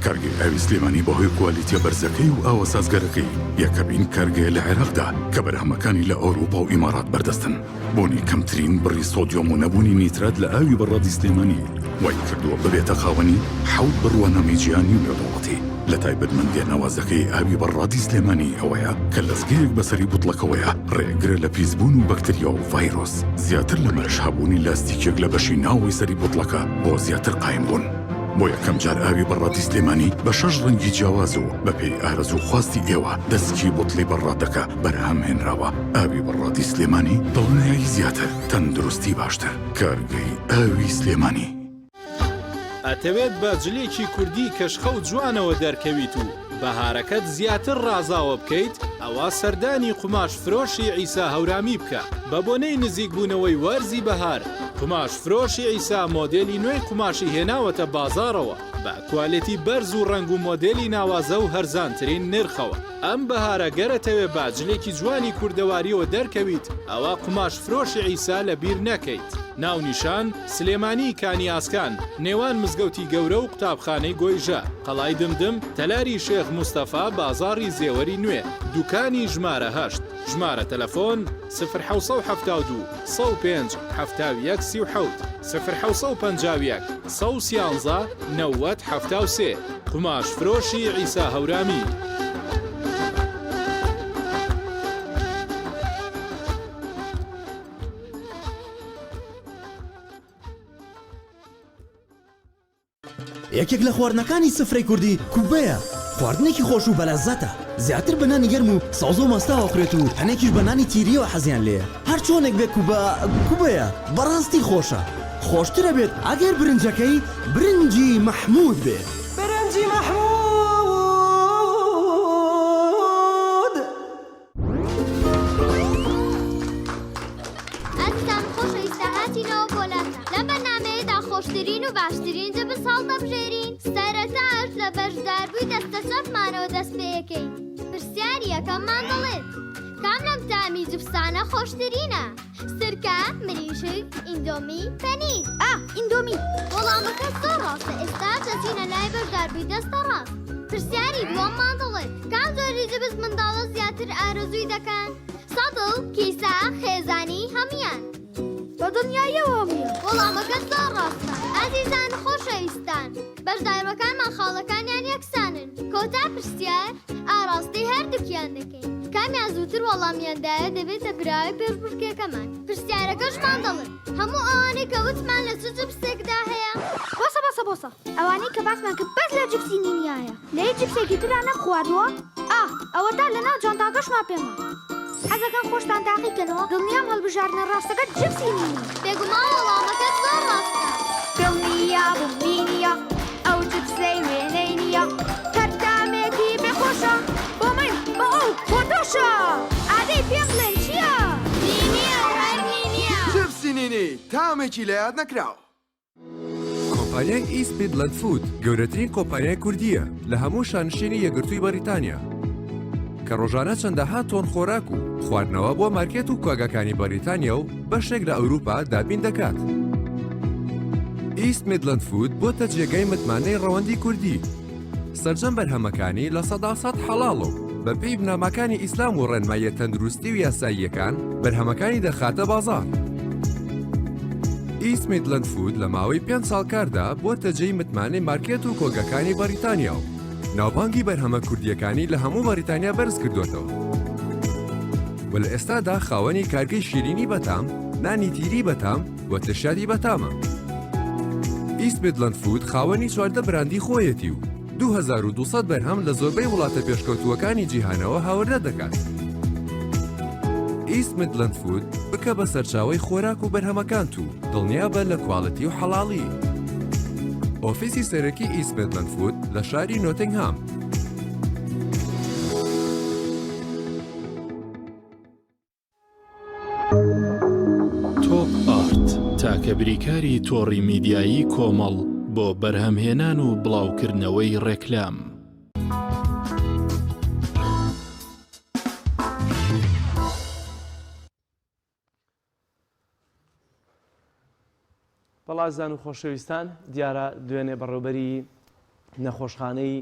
کارگەی ئاوی سلێمانی بەهۆی کوالیتیە بەرزەکەی و ئاوە سازگارەکەی یەکەمین کارگەیە لە عێراقدا کە بەرهەمەکانی لە ئەوروپا و ئیمارات بەردەستن. بوونی کەمترین بڕی سۆدیۆم و نەبوونی نیترات لە ئاوی بەڕادی سلێمانی وای کردووە ببێتە خاوەنی حەوت بڕوانامەی جیهانی و نێودەوڵەتی. لە تایبەتمەندیە ناوازەکەی ئاوی بەڕادی سلێمانی ئەوەیە کە لەزگەیەک بەسەری بوتڵەکەوەیە ڕێگرە لە پیسبوون و بەکتریا و ڤایرۆس، زیاتر لەمەش هەبوونی لاستیکێک لە بەشی ناوەوەی سەری بوتڵەکە بۆ زیاتر قایم بوون. بۆ یەکەم جار ئاوی بەڕادی سلێمانی بە شەش ڕەنگی جیاواز و بەپێی ئارەزوو خواستی ئێوە دەسکی بوتڵی بەڕادەکە بەرهەم هێنراوە. ئاوی بەڕادی سلێمانی دڵنیایی زیاتر، تەندروستی باشتر. کارگەی ئاوی سلێمانی. ئەتەوێت بە جلێکی کوردی کەشخە و جوانەوە دەرکەویت و بەهارەکەت زیاتر ڕازاوە بکەیت ئەوا سەردانی قوماش فرۆشی عیسا هەورامی بکە بەبۆنەی نزیک بوونەوەی وەرزی بەهار قوماش فرۆشی عیسا مۆدێلی نوێی قوماشی هێناوەتە بازاڕەوە بە کوالێتی بەرز و ڕەنگ و مۆدێلی ناوازە و هەرزانترین نرخەوە ئەم بەهارە گەر ئەتەوێ بە جلێکی جوانی کوردەواریەوە دەرکەویت ئەوا قوماش فرۆشی عیسا لە بیر نەکەیت. ناونیشان، سلێمانی کانی ئاسکان، نێوان مزگەوتی گەورە و قوتابخانەی گۆیژە، قەڵای دمدم، تەلاری شێخ مستەفا، بازاڕی زێوەری نوێ، دوکانی ژمارە هەشت، ژمارە تەلەفۆن، سفر 772 105 71 37، سفر 751 113 90 73، قوماش فرۆشی عیسا هەورامی. یەکێک لە خواردنەکانی سفرەی کوردی کوبەیە، خواردنێکی خۆش و بەلەززەتە، زیاتر بە نانی گەرم و سەوزە و ماستاوە ئەخورێت و هەنێکیش بە نانی تیریەوە حەزیان لێیە، هەرچۆنێک بێ کوبە کوبەیە، بەڕاستی خۆشە، خۆشتر ئەبێت ئەگەر برنجەکەی برنجی مەحمود بێ. برنجی مەحمود. ئازیزان خۆشەویستە هاتینەوە بۆ لاتان لەم بەرنامەیەدا خۆشترین و باشترین جبس هەڵدەبژێرین سەرەتاش لە بەشداربووی دەستە چەپمانەوە دەست پێیەکەین پرسیاری یەکەممان دەڵێت کام لەم تامی جبسانە خۆشترینە سرکە مریشک ئیندۆمی پەنیر ئا ئیندۆمی وەڵامەکە زۆر ڕاستە ئێستا دەچینە لای بەشداربووی دەستە ڕاست پرسیاری دووەممان دەڵێت کام جۆری جبس منداڵە زیاتر ئارەزووی دەکەن؟ سەتڵ، کیسە، خێزانی، هەموویان. بە دڵنیاییەوە هەموویان. وەڵامەکە زۆر ڕاستە. ئازیزان خۆشەویستان، بەشداربەکانمان خاڵەکانیان یەکسانن. کۆتا پرسیار ئاڕاستەی هەردووکیان دەکەین. کامیان زووتر وەڵامیان دایە دەبێتە براوەی پێشبڕکێکەمان. پرسیارەکەشمان دەڵێت، هەموو ئەوانەی کە وتمان لە چ جبسێکدا هەیە؟ بۆسە بۆسە بۆسە. ئەوانەی کە باسمان کرد بەس لە جپسی نینیایە لە هیچ جپسێکی ترا نەمخواردووە ئاه ئەوەتا لەناو جانتاکەشما پێمە حەزەکەن خۆشتان تاقی کەنەوە دڵنیام هەڵبژاردنە ڕاستەکە جپسی نینی. بێگومان وەڵامەکەت زۆر ڕاستە. دڵنیابووم نینیە ئەو جپسەی وێنەی نییە هەر تامێکی بێ خۆشە بۆ من بۆ ئەو بۆ تۆشە ئادەی پێم بڵێن چییە؟ تامێکی لەیاد نەکراو. کۆمپانیای ئیست میدلەند فود گەورەترین کۆمپانیای کوردییە لە هەموو شانشینی یەکگرتووی بەریتانیا کە ڕۆژانە چەندەها تۆن خۆراک و خواردنەوە بۆ مارکێت و کۆگاکانی بەریتانیا و بەشێک لە ئەوروپا دابین دەکات. ئیست میدلەند فود بۆتە جێگای متمانەی ڕەوەندی کوردی. سەرجەم بەرهەمەکانی 100% حەڵاڵە و بەپێی بنەماکانی ئیسلام و ڕێنماییە تەندروستی و یاساییەکان بەرهەمەکانی دەخاتە بازاڕ. ئیست میدلەند فود لە ماوەی پێنج ساڵ کاردا بۆتە جێی متمانەی مارکێت و کۆگەکانی بەریتانیا و ناوبانگی بەرهەمە کوردییەکانی لە هەموو بەریتانیا بەرز کردۆتەوە و لە ئێستادا خاوەنی کارگەی شیرینی بەتام، نانی تیری بەتام و ترشیاتی بەتامە. ئیست میدلەند فود خاوەنی 14 براندی خۆیەتی و 2200 بەرهەم لە زۆربەی وڵاتە پێشکەوتووەکانی جیهانەوە هاوردە دەکات. ئیست میدلەند فود بکە بە سەرچاوەی خۆراک و بەرهەمەکانت و دڵنیابە لە quality و حەڵاڵی. ئۆفیسی سەرەکی ئیست میدلەند فود لە شاری نۆتنگهام. تۆپ ئارت تاکە بریکاری تۆڕی میدیایی کۆمەڵ بۆ بەرهەمهێنان و بڵاوکردنەوەی ڕێکلام. بەڵازان و خۆشەویستان دیارە دوێنێ بەڕێوبەری نەخۆشخانەی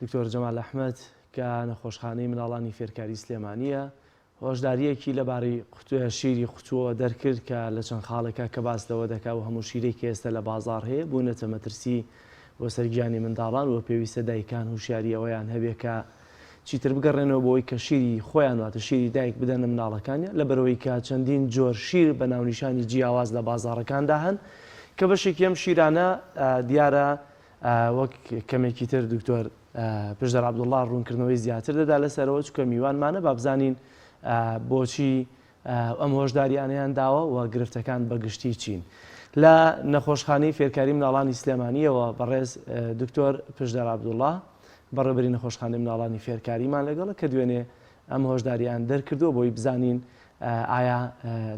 دکتۆر جەمال ئەحمەد کە نەخۆشخانەی مناڵانی فێرکاری سلێمانییە هۆشدارییەکی لەبارەی شیری قوتووەوە دەرکرد کە لە چەند خاڵێکا کە باس لەوە دەکا و هەموو شیرەی کە ئێستا لە بازاڕ هەیە بوونەتە مەترسی بۆ سەر گیانی منداڵان و پێویستە دایکان هوشیاری ئەوەیان هەبێ کە چیتر بگەڕێنەوە بۆ ئەوەی کە شیری خۆیان واتە شیری دایک بدەنە مناڵەکانیان لەبەرئەوەی کە چەندین جۆر شیر بە ناونیشانی جیاواز لە بازاڕەکاندا هەن کە بەشێکی ئەم شیرانە دیارە وەک کەمێکی تر دکتۆر پشدەر عەبدوڵڵا ڕوونکردنەوەی زیاتر دەدا لەسەرەوە چونکە میوانمانە با بزانین بۆچی ئەم هۆشداریانەیان داوە و گرفتەکان بە گشتی چین. لە نەخۆشخانەی فێرکاری مناڵانی سلێمانییەوە بەڕێز دکتۆر پشدەر عەبدوڵڵا بەڕێوبەری نەخۆشخانەی مناڵانی فێرکاریمان لەگەڵە کە دوێنێ ئەم هۆشداریان دەرکردووە بۆی بزانین ئایا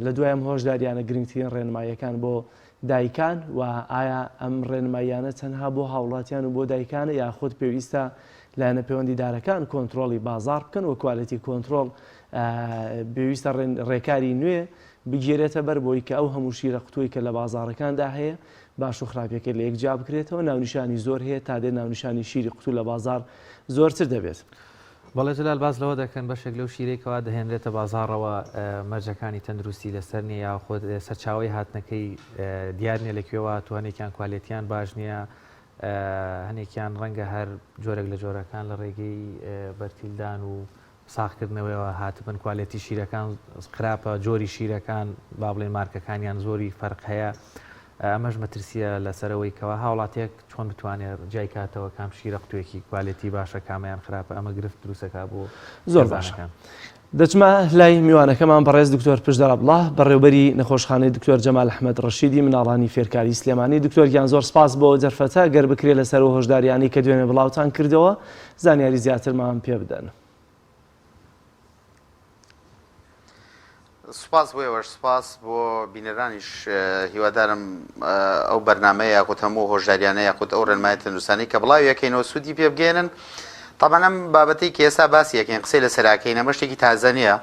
لە دوای ئەم هۆشداریانە گرنگترین ڕێنماییەکان بۆ دایکان و ئایا ئەم ڕێنماییانە تەنها بۆ هاوڵاتیان و بۆ دایکانە یاخود پێویستە لایەنە پەیوەندیدارەکان کۆنترۆڵی بازاڕ بکەن و quality control پێویستە ڕێکاری نوێ بگیرێتە بەر بۆی کە ئەو هەموو شیرە قوتووی کە لە بازاڕەکاندا هەیە باش و خراپیەکەی لە یەک جیا بکرێتەوە ناونیشانی زۆر هەیە تا دێ ناونیشانی شیری قوتوو لە بازاڕ زۆرتر دەبێت. بەڵێ جەلال باس لەوە دەکەن بەشێک لەو شیرەی کەوا دەهێنرێتە بازاڕەوە مەرجەکانی تەندروستی لەسەر نییە یاخود سەرچاوەی هاتنەکەی دیار نییە لە کوێوە هاتووە هەنێکیان کوالێتیان باش نییە هەنێکیان ڕەنگە هەر جۆرێک لە جۆرەکان لە ڕێگەی بەرتیلدان و ساغکردنەوەیەوە هاتبن کوالێتی شیرەکان خراپە جۆری شیرەکان با بڵێن مارکەکانیان زۆری فەرق هەیە ئەمەش مەترسیە لەسەرەوەی کەوا هاوڵاتیەک چۆن بتوانێت جیای کاتەوە کام شیرە قوتوێکی کوالێتی باشە کامەیان خراپە ئەمە گرفت دروستەکا بۆ زۆر باشە دەچمە لای میوانەکەمان بەڕێز دکتۆر پشدەر عەبدوڵا بەڕێوبەری نەخۆشخانەی دکتۆر جەمال ئەحمەد ڕەشیدی مناڵانی فێرکاری سلێمانی دکتۆر گیان زۆر سپاس بۆ دەرفەتە گەر بکرێ لەسەر ئەو هۆشداریانەی کە دوێنێ بڵاوتان کردەوە زانیاری زیاترمان پێ بدەن. سوپاس بۆ ئێوەش سوپاس بۆ بینەرانیش هیوادارم ئەو بەرنامەیە یاخود هەموو هۆشداریانە یاخود ئەو ڕێنمایە تەندروستانەی کە بڵاوی یەکەینەوە سوودی پێ بگەێنن تامان ئەم بابەتەی کە ئێستا باسی یەکەین قسەی لەسەراکەین ئەمە شتێکی تازە نییە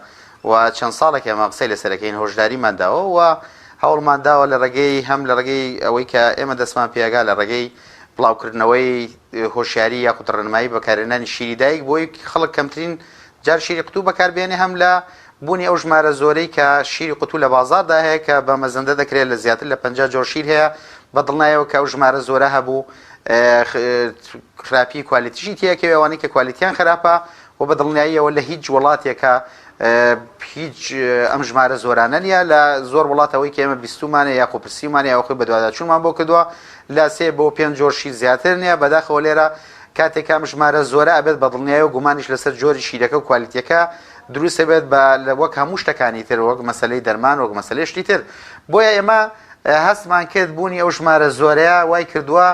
و چەند ساڵێک ئێمە قسەی لەسەرەکەین هۆشداریمان داوە و هەوڵمان داوە لە ڕێگەی هەم لە ڕێگەی ئەوەی کە ئێمە دەستمان پێگا لە ڕێگەی بڵاوکردنەوەی هۆشیاری یاخود ڕێنمایی بەکارهێنانی شیری دایک بۆی خەڵک کەمترین جار شیری قوتوو بەکاربێنێ هەم لە بوونی ئەو ژمارە زۆرەی کە شیری قوتوو لە بازاڕدا هەیە کە بە مەزەندە دەکرێت لە زیاتر لە 50 جۆر شیر هەیە بە دڵنیایەوە کە ئەو ژمارە زۆرە هەبوو خراپی کوالێتیشی تیاکەوێ ئەوانەی کە کوالێتیان خراپە و بە دڵنیاییەوە لە هیچ وڵاتێکە هیچ ئەم ژمارە زۆرانە نییە لە زۆر وڵاتەوەی کە ئێمە بیستومانە یاخۆ پرسیمانە یاخۆی بەدواداچوونمان بۆ کردووە لە سێ بۆ پێنج جۆر شیر زیاتر نییە بەداخەوە لێرە کاتێک ئەم ژمارە زۆرە ئەبێت بە دڵنیایی و گومانیش لەسەر جۆری شیرەکە و کوالیتیەکە دروست ئەبێت بە وەک هەموو شتەکانی تر وەک مەسەلەی دەرمان وەک مەسەلەی شتی تر بۆیە ئێمە هەستمان کرد بوونی ئەو ژمارە زۆرەیە وای کردووە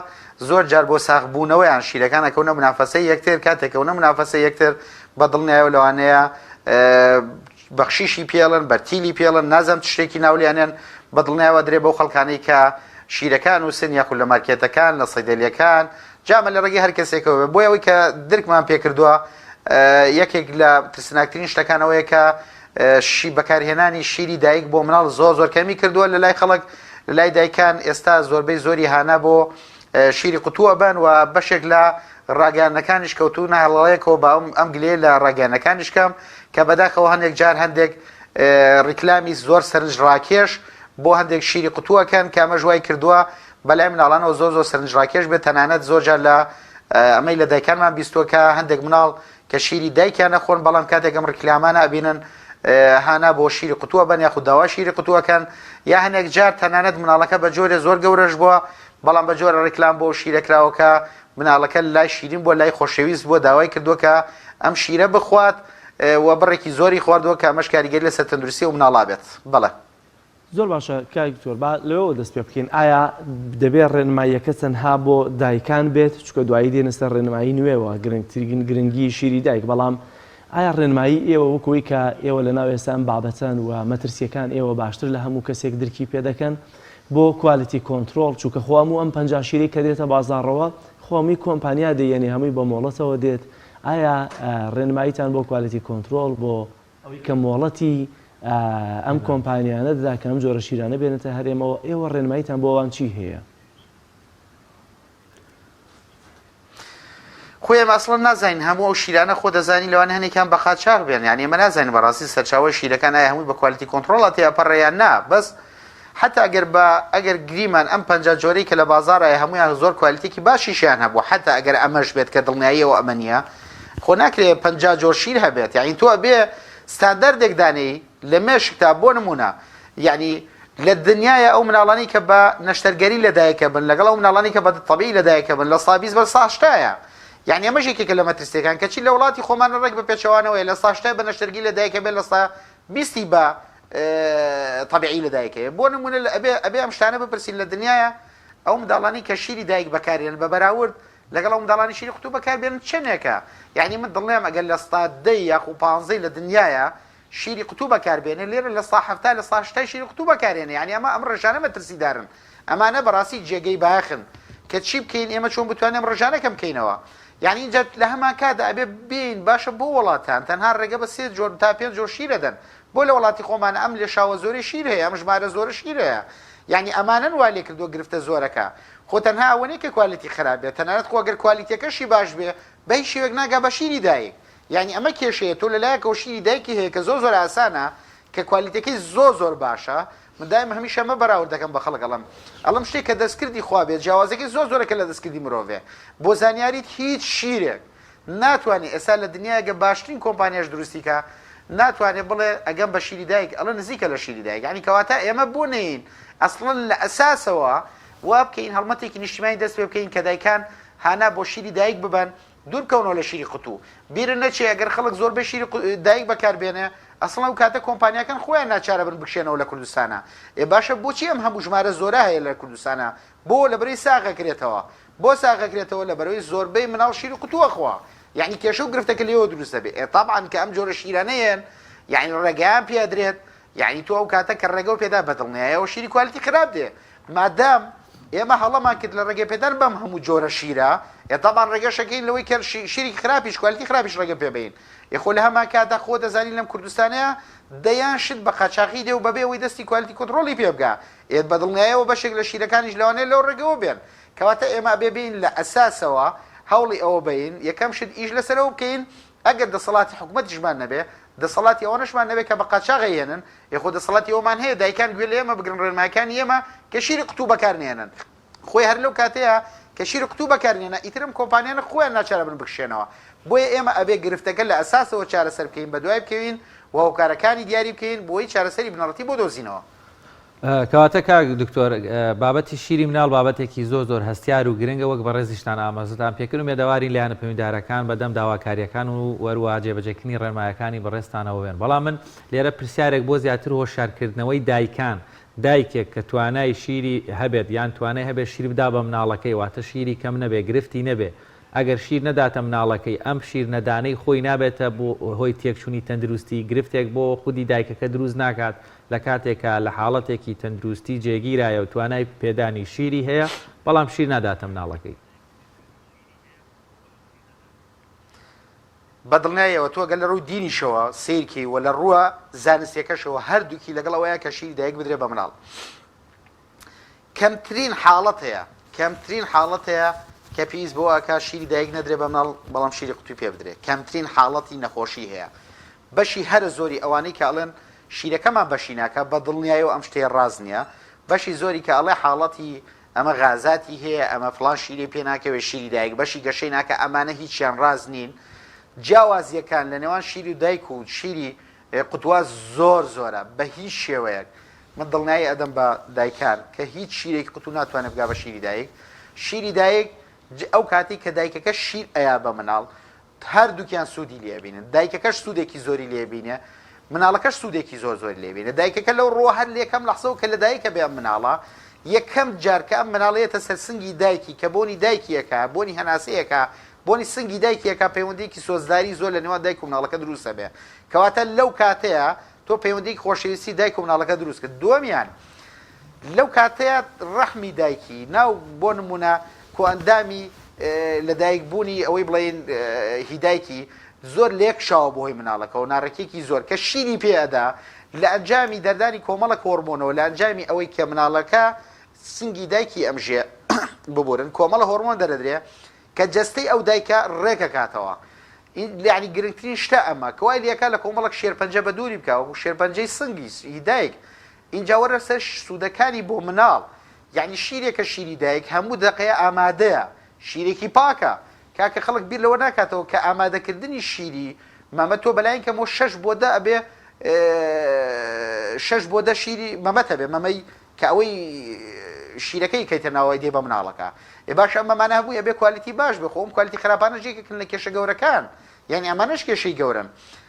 زۆر جار بۆ ساغبوونەوەیان شیرەکان ئەکەونە منافەسەی یەکتر کاتێکەونە منافەسەی یەکتر بە دڵنیایەوە لەوانەیە بەخشیشی پێڵن بەرتیلی پێڵن نازانم چ شتێکی ناولیانێن. بە دڵنیایەوە ئەدرێ بەو خەڵکانەی کە شیرەکان نووسن یاخود لە مارکێتەکان لە سەیدەلیەکان جا ئەمە لە ڕێگەی هەر کەسێکەوە بێ بۆیە ئەوەی کە درکمان پێکردووە یەکێک لە ترسناکترین شتەکان ئەوەیە کە شی بەکارهێنانی شیری دایک بۆ مناڵ زۆر زۆر کەمی کردووە لە لای خەڵک لە لای دایکان ئێستا زۆربەی زۆری هانا بۆ شیری قوتووە بن و بەشێک لە ڕاگەیاندنەکانیش کەوتوونە هەڵەیەکەوە با ئەم گلەیە لە ڕاگەیاندنەکانیش کەم کە بەداخەوە هەندێک جار هەندێک ڕیکلامی زۆر سەرنجڕاکێش بۆ هەندێک شیری قوتووەکەن کە ئەمەش وای کردووە بەلای مناڵانەوە زۆر زۆر سەرنجڕاکێش بێت تەنانەت زۆر جار لە ئەمەی لە دایکانمان بیستووە کە هەندێک مناڵ کە شیری دایکیان نەخۆن بەڵام کاتێک ئەم ڕیکلامانە ئەبینن هانا بۆ شیری قوتووە بن یاخود داوا شیری قوتووەکەن یا هەنێک جار تەنانەت مناڵەکە بە جۆرێ زۆر گەورەش بووە بەڵام بە جۆرە ڕیکلام بۆ شیرە کراوە کە مناڵەکە لای شیرین بووە لای خۆشەویست بووە داوای کردووە کە ئەم شیرە بخوات و بڕێکی زۆری خواردووە کە ئەمەش کاریگەری لەسەر تەندروستی ئەو مناڵە بێت. بەڵێ. زۆر باشە کاک دکتۆر با لەوێوە دەست پێ بکەین ئایا دەبێ ڕێنماییەکە تەنها بۆ دایکان بێت چونکە دوایی دێنە سەر ڕێنمایی نوێوە گرنگترین گرنگی شیری دایک بەڵام ئایا ڕێنمایی ئێوە وەک ئەوەی کە ئێوە لەناو ئێستا ئەم بابەتەن و مەترسییەکان ئێوە باشتر لە هەموو کەسێک درکی پێ دەکەن بۆ quality control چونکە خۆ هەموو ئەم 50 شیرەی کە دێتە بازاڕەوە خۆ هەمووی کۆمپانیا دەیەنێ هەمووی بە مۆڵەتەوە دێت ئایا ڕێنماییتان بۆ quality control بۆ ئەوەی کە مۆڵەتی ئەم کۆمپانیانە دەدا کە ئەم جۆرە شیرانە بێنێتە هەرێمەوە ئێوە ڕێنماییتان بۆ ئەوان چی هەیە؟ خۆ ئێمە ئەسڵەن نازانین هەموو ئەو شیرانە خۆ دەزانین لەوانەیە هەنێکیان بە قاچاخ بێن یانی ئێمە نازانین بەڕاستی سەرچاوەی شیرەکان ئایا هەمووی بە quality control ا تێئەپەڕێ یان نا بەس حتا ئەگەر بە ئەگەر گریمان ئەم 50 جۆرەی کە لە بازاڕایە هەمویان زۆر quality ێکی باشیشیان هەبوو حتا ئەگەر ئەمەش بێت کە دڵنیاییەوە ئەمە نییە خۆ ناکرێ 50 جۆر شیر هەبێت یعنی تۆ ئەبێ ستاندەردێک دانێی لە مێشکتا بۆ نمونە یعنی لە دنیایا ئەو مناڵانەی کە بە نەشتەرگەری لە دایک ئەبن لەگەڵ ئەو مناڵانەی کە بە تەبیعی لە دایک ئەبن لە سا 20 بە سا هەشتایە یعنی ئەمەش یەکێکە لە مەترسیەکان کەچی لە وڵاتی خۆمان ڕێک بە پێچەوانەوەیە لە سا هەشتای بە نەشتەرگی لە دایک ئەبێ لە سا بیستی بە تەبیعی لە دایک ئەبێ بۆ نمونە لە ئەبێ ئەبێ ئەم شتانە بپرسین لە دنیایا ئەو منداڵانەی کە شیری دایک بەکارێن بە بەراورد لەگەڵ ئەو منداڵانی شیری قوتوو بەکاربێنن چەندێکە یعنی من دڵنیام ئەگەر لە ستا دەی یاخو پانزەی لە دنیایا شیری قوتوو بەکار بێنێ لێرە لە سا 70 لە سا هەشتای شیری قوتوو بەکارێنێ یانی ئەمە ئەم ڕێژانە مەترسیدارن ئەمانە بەڕاستی جێگەی بایەخن کە چی بکەین ئێمە چۆن بتوانین ئەم ڕێژانە کەم بکەینەوە یانی ئینجا لە هەمان کاتدا ئەبێ بێین باشە بۆ وڵاتان تەنها ڕێگە بە سێ جۆر تا پێنج جۆر شیر ئەدەن بۆ لە وڵاتی خۆمان ئەم لێشاوە زۆرەی شیر هەیە ئەم ژمارە زۆرە شیر هەیە یانی ئەمانەن وا لێکردووە گرفتە زۆرەکە خۆ تەنها ئەوە نیە کە quality خراپ بێت تەنانەت خۆ گەر quality ەکەشی باش بێ بە هیچ شێوەیەک ناگا بە شیری دایک یانی ئەمە کێشەیە تۆ لەلایەکەوە شیری دایکی هەیە کە زۆر زۆر ئاسانە کە quality ەکەی زۆر زۆر باشە من دایم هەمیشە ئەمە بەراورد دەکەم بە خەڵک ئەڵێم ئەڵێم شتێک کە دەستکردی خوا بێت جیاوازەکەی زۆر زۆرە کە لە دەستکردی مرۆڤێ بۆ زانیاریت هیچ شیرێک ناتوانێت ئێستا لە دنیایەکە باشترین کۆمپانیاش دروستی کە ناتوانێت بڵێ ئەگەم بە شیری دایک ئەڵێ نزیکە لە شیری دایک یعنی کەواتە ئێمە بۆ نین ئەسڵەن لە ئەساسەوە وا بکەین هەڵمەتێکی نیشتیمانی دەست پێ بکەین کە دایکان هانا بۆ شیری دایک ببەن دوور بکەونەوە لە شیری قوتوو. بیرت نەچێ ئەگەر خەڵک زۆربەی شیری دایک بەکار بێنێ، ئەسڵەن ئەو کاتە کۆمپانیاکان خۆیان ناچارە بن بکشێنەوە لە کوردستانا. ئێ باشە بۆچی ئەم هەموو ژمارە زۆرە هەیە لە کوردستانا؟ بۆ؟ لەبەرئەوەی ساغ ئەکرێتەوە. بۆ ساغ ئەکرێتەوە؟ لەبەرئەوەی زۆربەی مناڵ شیری قوتوو ئەخوا. یەعنی کێشە و گرفتەکە لێوە دروست دەبێ. ئێ تەبعەن کە ئەم جۆرە شیرانە یەن، یەعنی ڕێگەیان پێ ئەدرێت، یەعنی تۆ ئەو کاتە کە ڕێگەو پێدا بەدڵنیایەوە شیری quality خراپ دێ مادام ئێمە هەڵەمان کرد لە ڕێگە پێدان بەم هەموو جۆرە شیرە ئێ تەبان ڕێگەشەکەین لەوەی کە شیری خراپیش quality خراپیش ڕێگە پێ بەین ئێ خۆ لە هەمان کاتدا خۆ دەزانین لەم کوردستانەیە دەیان شت بە قاچاخی دێ و بەبێ ئەوەی دەستی quality control ی پێ بگا ئێ بەدڵنیایەوە بەشێک لە شیرەکانیش لەوانەیە لەو ڕێگەوە بێن کەواتە ئێمە ئەبێ بین لە ئەساسەوە هەوڵی ئەوە بەین یەکەم شت ئیش لەسەرەوە بکەین ئەگەر دەسەڵاتی حکومەتیشمان نەبێ، دەسەڵاتی ئەوەنەشمان نەبێ کە بە قاچاغ ئەیهێنن، ئێ خۆ دەسەڵاتی ئەوەمان هەیە دایکان گوێ لە ئێمە بگرن ڕێنمایەکانی ئێمە کە شیری قوتوو بەکار نێنن. خۆی هەر لەو کاتەیە کە شیری قوتوو بەکار نێنا ئیتر ئەم کۆمپانیانە خۆیان ناچارە بن بکشێنەوە. بۆیە ئێمە ئەبێ گرفتەکە لە ئەساسەوە چارەسەر بکەین، بەدوای بکەوین و هۆکارەکانی دیاری بکەین بۆی چارەسەری بنەڕەتی بۆ دۆزینەوە. کەواتە کاک دکتۆر بابەتی شیری مناڵ بابەتێکی زۆر زۆر هەستیار و گرنگە وەک بەڕێزیشتان ئاماژەتان پێکرد ئومێدەوارین لایەنە پەیوەندیدارەکان بەدەم داواکارییەکان و وەروا جێبەجێکردنی ڕێنمایەکانی بەڕێزتانەوە بێن بەڵام من لێرە پرسیارێک بۆ زیاتر هۆشیارکردنەوەی دایکان دایکێک کە توانای شیری هەبێت یان توانای هەبێت شیر بدا بە مناڵەکەی واتە شیری کەم نەبێ گرفتی نەبێ. ئەگەر شیر نەداتە مناڵەکەی ئەم شیر نەدانەی خۆی نابێتە بۆ هۆی تێکچوونی تەندروستی گرفتێک بۆ خودی دایکەکە دروست ناکات لە کاتێکا لە حاڵەتێکی تەندروستی جێگیرایە و توانای پێدانی شیری هەیە بەڵام شیر ناداتە مناڵەکەی. بە دڵنیایەوە تۆ گەر لە ڕووی دینیشەوە سەیر کەی و لە ڕووە زانستیەکەشەوە هەردووکی لەگەڵ ئەوەیە کە شیری دایک بدرێ بە مناڵ. کەمترین حاڵەت هەیە کەمترین حاڵەت هەیە کە پێویست بەوە ئەکا شیری دایک نەدرێ بە مناڵ بەڵام شیری قوتوی پێ بدرێ کەمترین حاڵەتی نەخۆشی هەیە بەشی هەرە زۆری ئەوانەی کە ئەڵێن شیرەکەمان بەشی ناکا بە دڵنیایەوە ئەم شتەیە ڕاست نییە بەشی زۆری کە ئەڵێ حاڵەتی ئەمە غازاتی هەیە ئەمە فڵان شیرەی پێ ناکەوێ شیری دایک بەشی گەشەی ناکا ئەمانە هیچیان ڕاست نین جیاوازیەکان لە نێوان شیری و دایک و شیری قوتوا زۆر زۆرە بە هیچ شێوەیەک من دڵنیایی ئەدەم بە دایکان کە هیچ شیرێکی قوتو ناتوانێت بگا بە شیری دایک شیری دایک ئەو کاتی کە دایکەکە شیر ئەیا بە مناڵ هەردووکیان سوودی لێ ئەبینن دایکەکەش سوودێکی زۆری لێ بینێ مناڵەکەش سوودێکی زۆر زۆری لێ بینێ دایکەکە لەو ڕووە هەر لەیەکەم لەحزەوە کە لە دایکە بێ ئەم مناڵە یەکەم جار کە ئەم مناڵەیەتە سەر سنگی دایکی کە بۆنی دایکیەکە بۆنی هەناسەیەکە بۆنی سنگی دایکیەکە پەیوەندیکی سۆزداری زۆر لە نێوان دایک و مناڵەکە دروستە بێ کەواتە لەو کاتەیە تۆ پەیوەندیی خۆشەویستی دایک و مناڵەکە دروست کرد دووەمیان لەو کاتەیە ڕەحمی دایکی ناو بۆ نمونە کۆئەندامی لەدایک بوونی ئەوەی بڵێین هی دایکی زۆر لێکشاوە بۆ هۆی مناڵەکەەوە ناڕێکێکی زۆر کە شیری پێ ئەدا لە ئەنجامی دەردانی کۆمەڵە هۆرمۆنەوە لە ئەنجامی ئەوەی کە مناڵەکە سنگی دایکی ئەمژێ ببورن کۆمەڵە هۆرمۆن دەرەدرێ کە جەستەی ئەو دایکە ڕێکەکاتەوە یعنی گرنگترین شتە ئەمە کە وای لێکا لە کۆمەڵک شێرپەنجە بە دووری بکە وەکو شێرپەنجەی سنگی هی دایک ئینجا وەرە سەر سوودەکانی بۆ مناڵ یعنی شیرێکە شیری دایک هەموو دەقەیە ئامادەیە شیرێکی پاکە کاکە خەڵک بیر لەوە ناکاتەوە کە ئامادەکردنی شیری مەمە تۆ بەلاین کەمەوە شەش بۆ دە ئەبێ شەش بۆ دە شیری مەمەت هەبێ مەمەی کە ئەوەی شیرەکەی کەیتە ناوەی دێ بە مناڵەکە ئێ باشە ئەم مەمانە هەبووی ئەبێ کوالیتی باش بێ خۆ ئەم کوالیتی خراپانەش یەکێکن لە کێشە گەورەکان یعنی ئەمانەش کێشەی گەورەن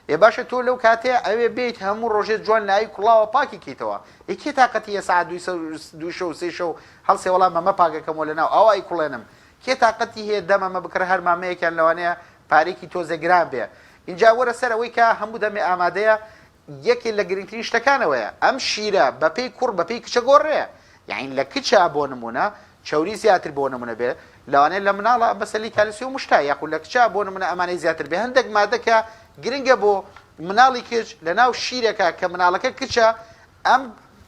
ئێ باشە تۆ لەو کاتەیە ئەوێ بێیت هەموو ڕۆژێ جوان لای کوڵاوە پاکی کەیتەوە ئێ کێ تاقەتی هەیە سەعات دووی سەو دووی شەو سێ شەو هەڵسێ وەڵا مەمە پاکەکەمەوە لەناو ئاوا ئەیکوڵێنم کێ تاقەتی هەیە دە مەمە بکڕێ هەر مامەیەکیان لەوانەیە پارەیەکی تۆزێ گران بێ ئینجا وەرە سەر ئەوەی کە هەموو دەمێ ئامادەیە یەکێ لە گرنگترین شتەکان ئەوەیە ئەم شیرە بەپێی کوڕ بەپێی کچە گۆڕێ یانی لە کچە بۆ نمونە چەوری زیاتر بۆ نمونە بێ لەوانەیە لە مناڵە مەسەلی کالسیۆم و شتا یاخود لە کچە بۆ نمونە ئەمانەی زیاتر بێ هەندێک مادە کە گرنگە بۆ مناڵی کچ لە ناو شیرەکە کە مناڵەکە کچە ئەم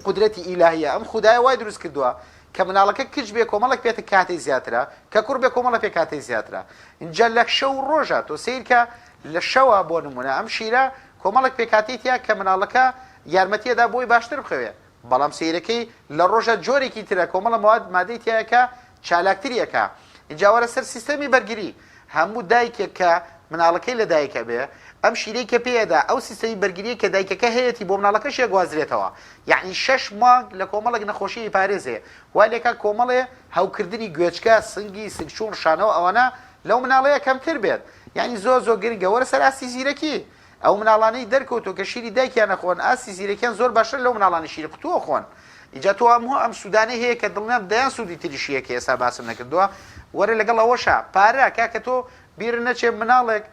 قودرەتی ئیلاهیە ئەم خودایە وای دروست کردووە کە مناڵەکە کچ بێ کۆمەڵێک پێتە کاتەی زیاترە کە کوڕ بێ کۆمەڵە پێکاتەی زیاترە اینجا لە شەو و ڕۆژە تۆ سەیرکە لە شەوە بۆ نمونە ئەم شیرە کۆمەڵێک پێکهاتەی تیا کە مناڵەکە یارمەتی ئەدا بۆی باشتر بخەوێ بەڵام سەیرەکەی لە ڕۆژا جۆرێکی ترە کۆمەڵە مواد مادەی تیایە کە چالاکتری ئەکا ئینجا وەرە سەر سیستەمی بەرگری هەموو دایکێک کە مناڵەکەی لە دایک ئەبێ ئەم شیرەی کە پێ ئەدا ئەو سیستەمی بەرگریە کە دایکەکە هەیەتی بۆ مناڵەکەشی ئەگوازرێتەوە یەعنی شەش مانگ لە کۆمەڵێک نەخۆشی ئەیپارێزێ وای لێکا کۆمەڵێ هەوکردنی گوێچکە سنگی سگچوون ڕشانەوە ئەوانە لەو مناڵەیە کەمتر بێت یانی زۆر زۆر گرنگە وەرە سەر ئاستی زیرەکی ئەو مناڵانەی دەرکەوتوە کە شیری دایکیان ئەخۆن ئاستی زیرەکیان زۆر باشترە لەو مناڵانەی شیری قوتوو ئەخۆن ئینجا تۆ ئەم ئەم سوودانەی هەیە کە دڵنیام دەیان سوودی تریشی هەیە کە ئێستا باسم نەکردووە وەرە لەگەڵ ئەوەشا پارە کاکە تۆ بیرت نەچێ مناڵێک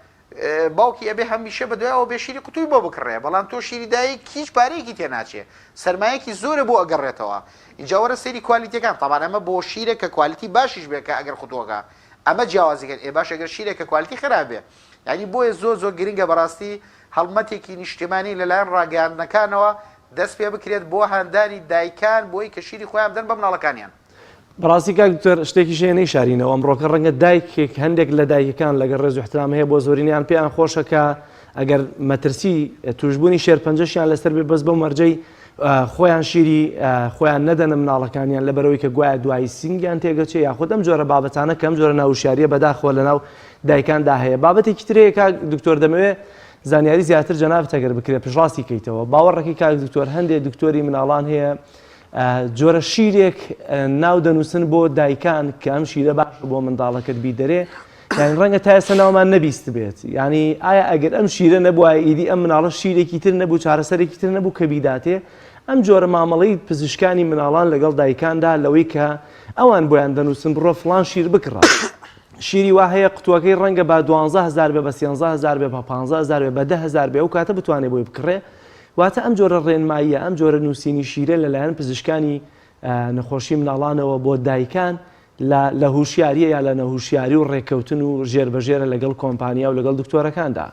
باوکی ئەبێ هەمیشە بە دوای ئەوە بێ شیری قوتووی بۆ بکڕێ بەڵام تۆ شیری دایک هیچ پارەیەکی تێ ناچێ سەرمایەکی زۆرە بۆ ئەگەڕێتەوە ئینجا وەرە سەیری کوالیتیەکان تەبان ئەمە بۆ شیرە کە کوالیتی باشیش بێ کە ئەگەر قوتووەکە ئەمە جیاوازیکەن ئێ باشە گەر شیرێک کە کوالیتی خراپ بێ یانی بۆیە زۆر زۆر گرنگە بەڕاستی هەڵمەتێکی نیشتیمانی لەلایەن ڕاگەیاندنەکانەوە دەست پێ بکرێت بۆ هاندانی دایکان بۆی کە شیری خۆیان بدەن بە مناڵەکانیان. بەڕاستی کاک دکتۆر شتێکیش هەیە نەیشارینەوە ئەمڕۆکە ڕەنگە دایکێک هەندێک لە دایکەکان لەگەڵ ڕێز و احترام هەیە بۆ زۆرینەیان پێیان خۆشە کە ئەگەر مەترسی توشبوونی شێرپەنجەشیان لەسەر بێ بەس بەو مەرجەی خۆیان شیری خۆیان نەدەنە مناڵەکانیان لەبەرەوەی کە گوایە دوایی سینگیان تێگەچێ یاخود ئەم جۆرە بابەتانە کەم جۆرە ناوشیاریە بەداخەوە لەناو دایکاندا هەیە بابەتێکی ترەیە کاک دکتۆر دەمەوێ زانیاری زیاتر جەنابت ئەگەر بکرێت پشڕاستی کەیتەوە باوەڕەکەی کاک دکتۆر هەندێک دکتۆری مناڵان هەیە جۆرە شیرێک ناو دەنووسن بۆ دایکان کە ئەم شیرە باشە بۆ منداڵەکەت بیدەرێ یانی ڕەنگە تا ئێستا ناومان نەبیستبێت یانی ئایا ئەگەر ئەم شیرە نەبوایە ئیدی ئەم مناڵە شیرێکی تر نەبوو چارەسەرێکی تر نەبوو کە بیداتێ ئەم جۆرە مامەڵەی پزیشکانی مناڵان لەگەڵ دایکاندا لەوەی کە ئەوان بۆیان دەنووسن بڕۆ فڵان شیر بکڕە. شیری وا هەیە قوتووەکەی ڕەنگە بە 12 هزار بێ بە 13 هزار بێ بە 15 هزار بێ بە 10 هزار بێ ئەو کاتە بتوانێ بۆی بکڕێ واتە ئەم جۆرە ڕێنماییە ئەم جۆرە نووسینی شیرە لەلایەن پزیشکانی نەخۆشی مناڵانەوە بۆ دایکان لە لە هوشیاریە یا لە نەهوشیاری و ڕێککەوتن و ژێر بەژێرە لەگەڵ کۆمپانیا و لەگەڵ دکتۆرەکاندا.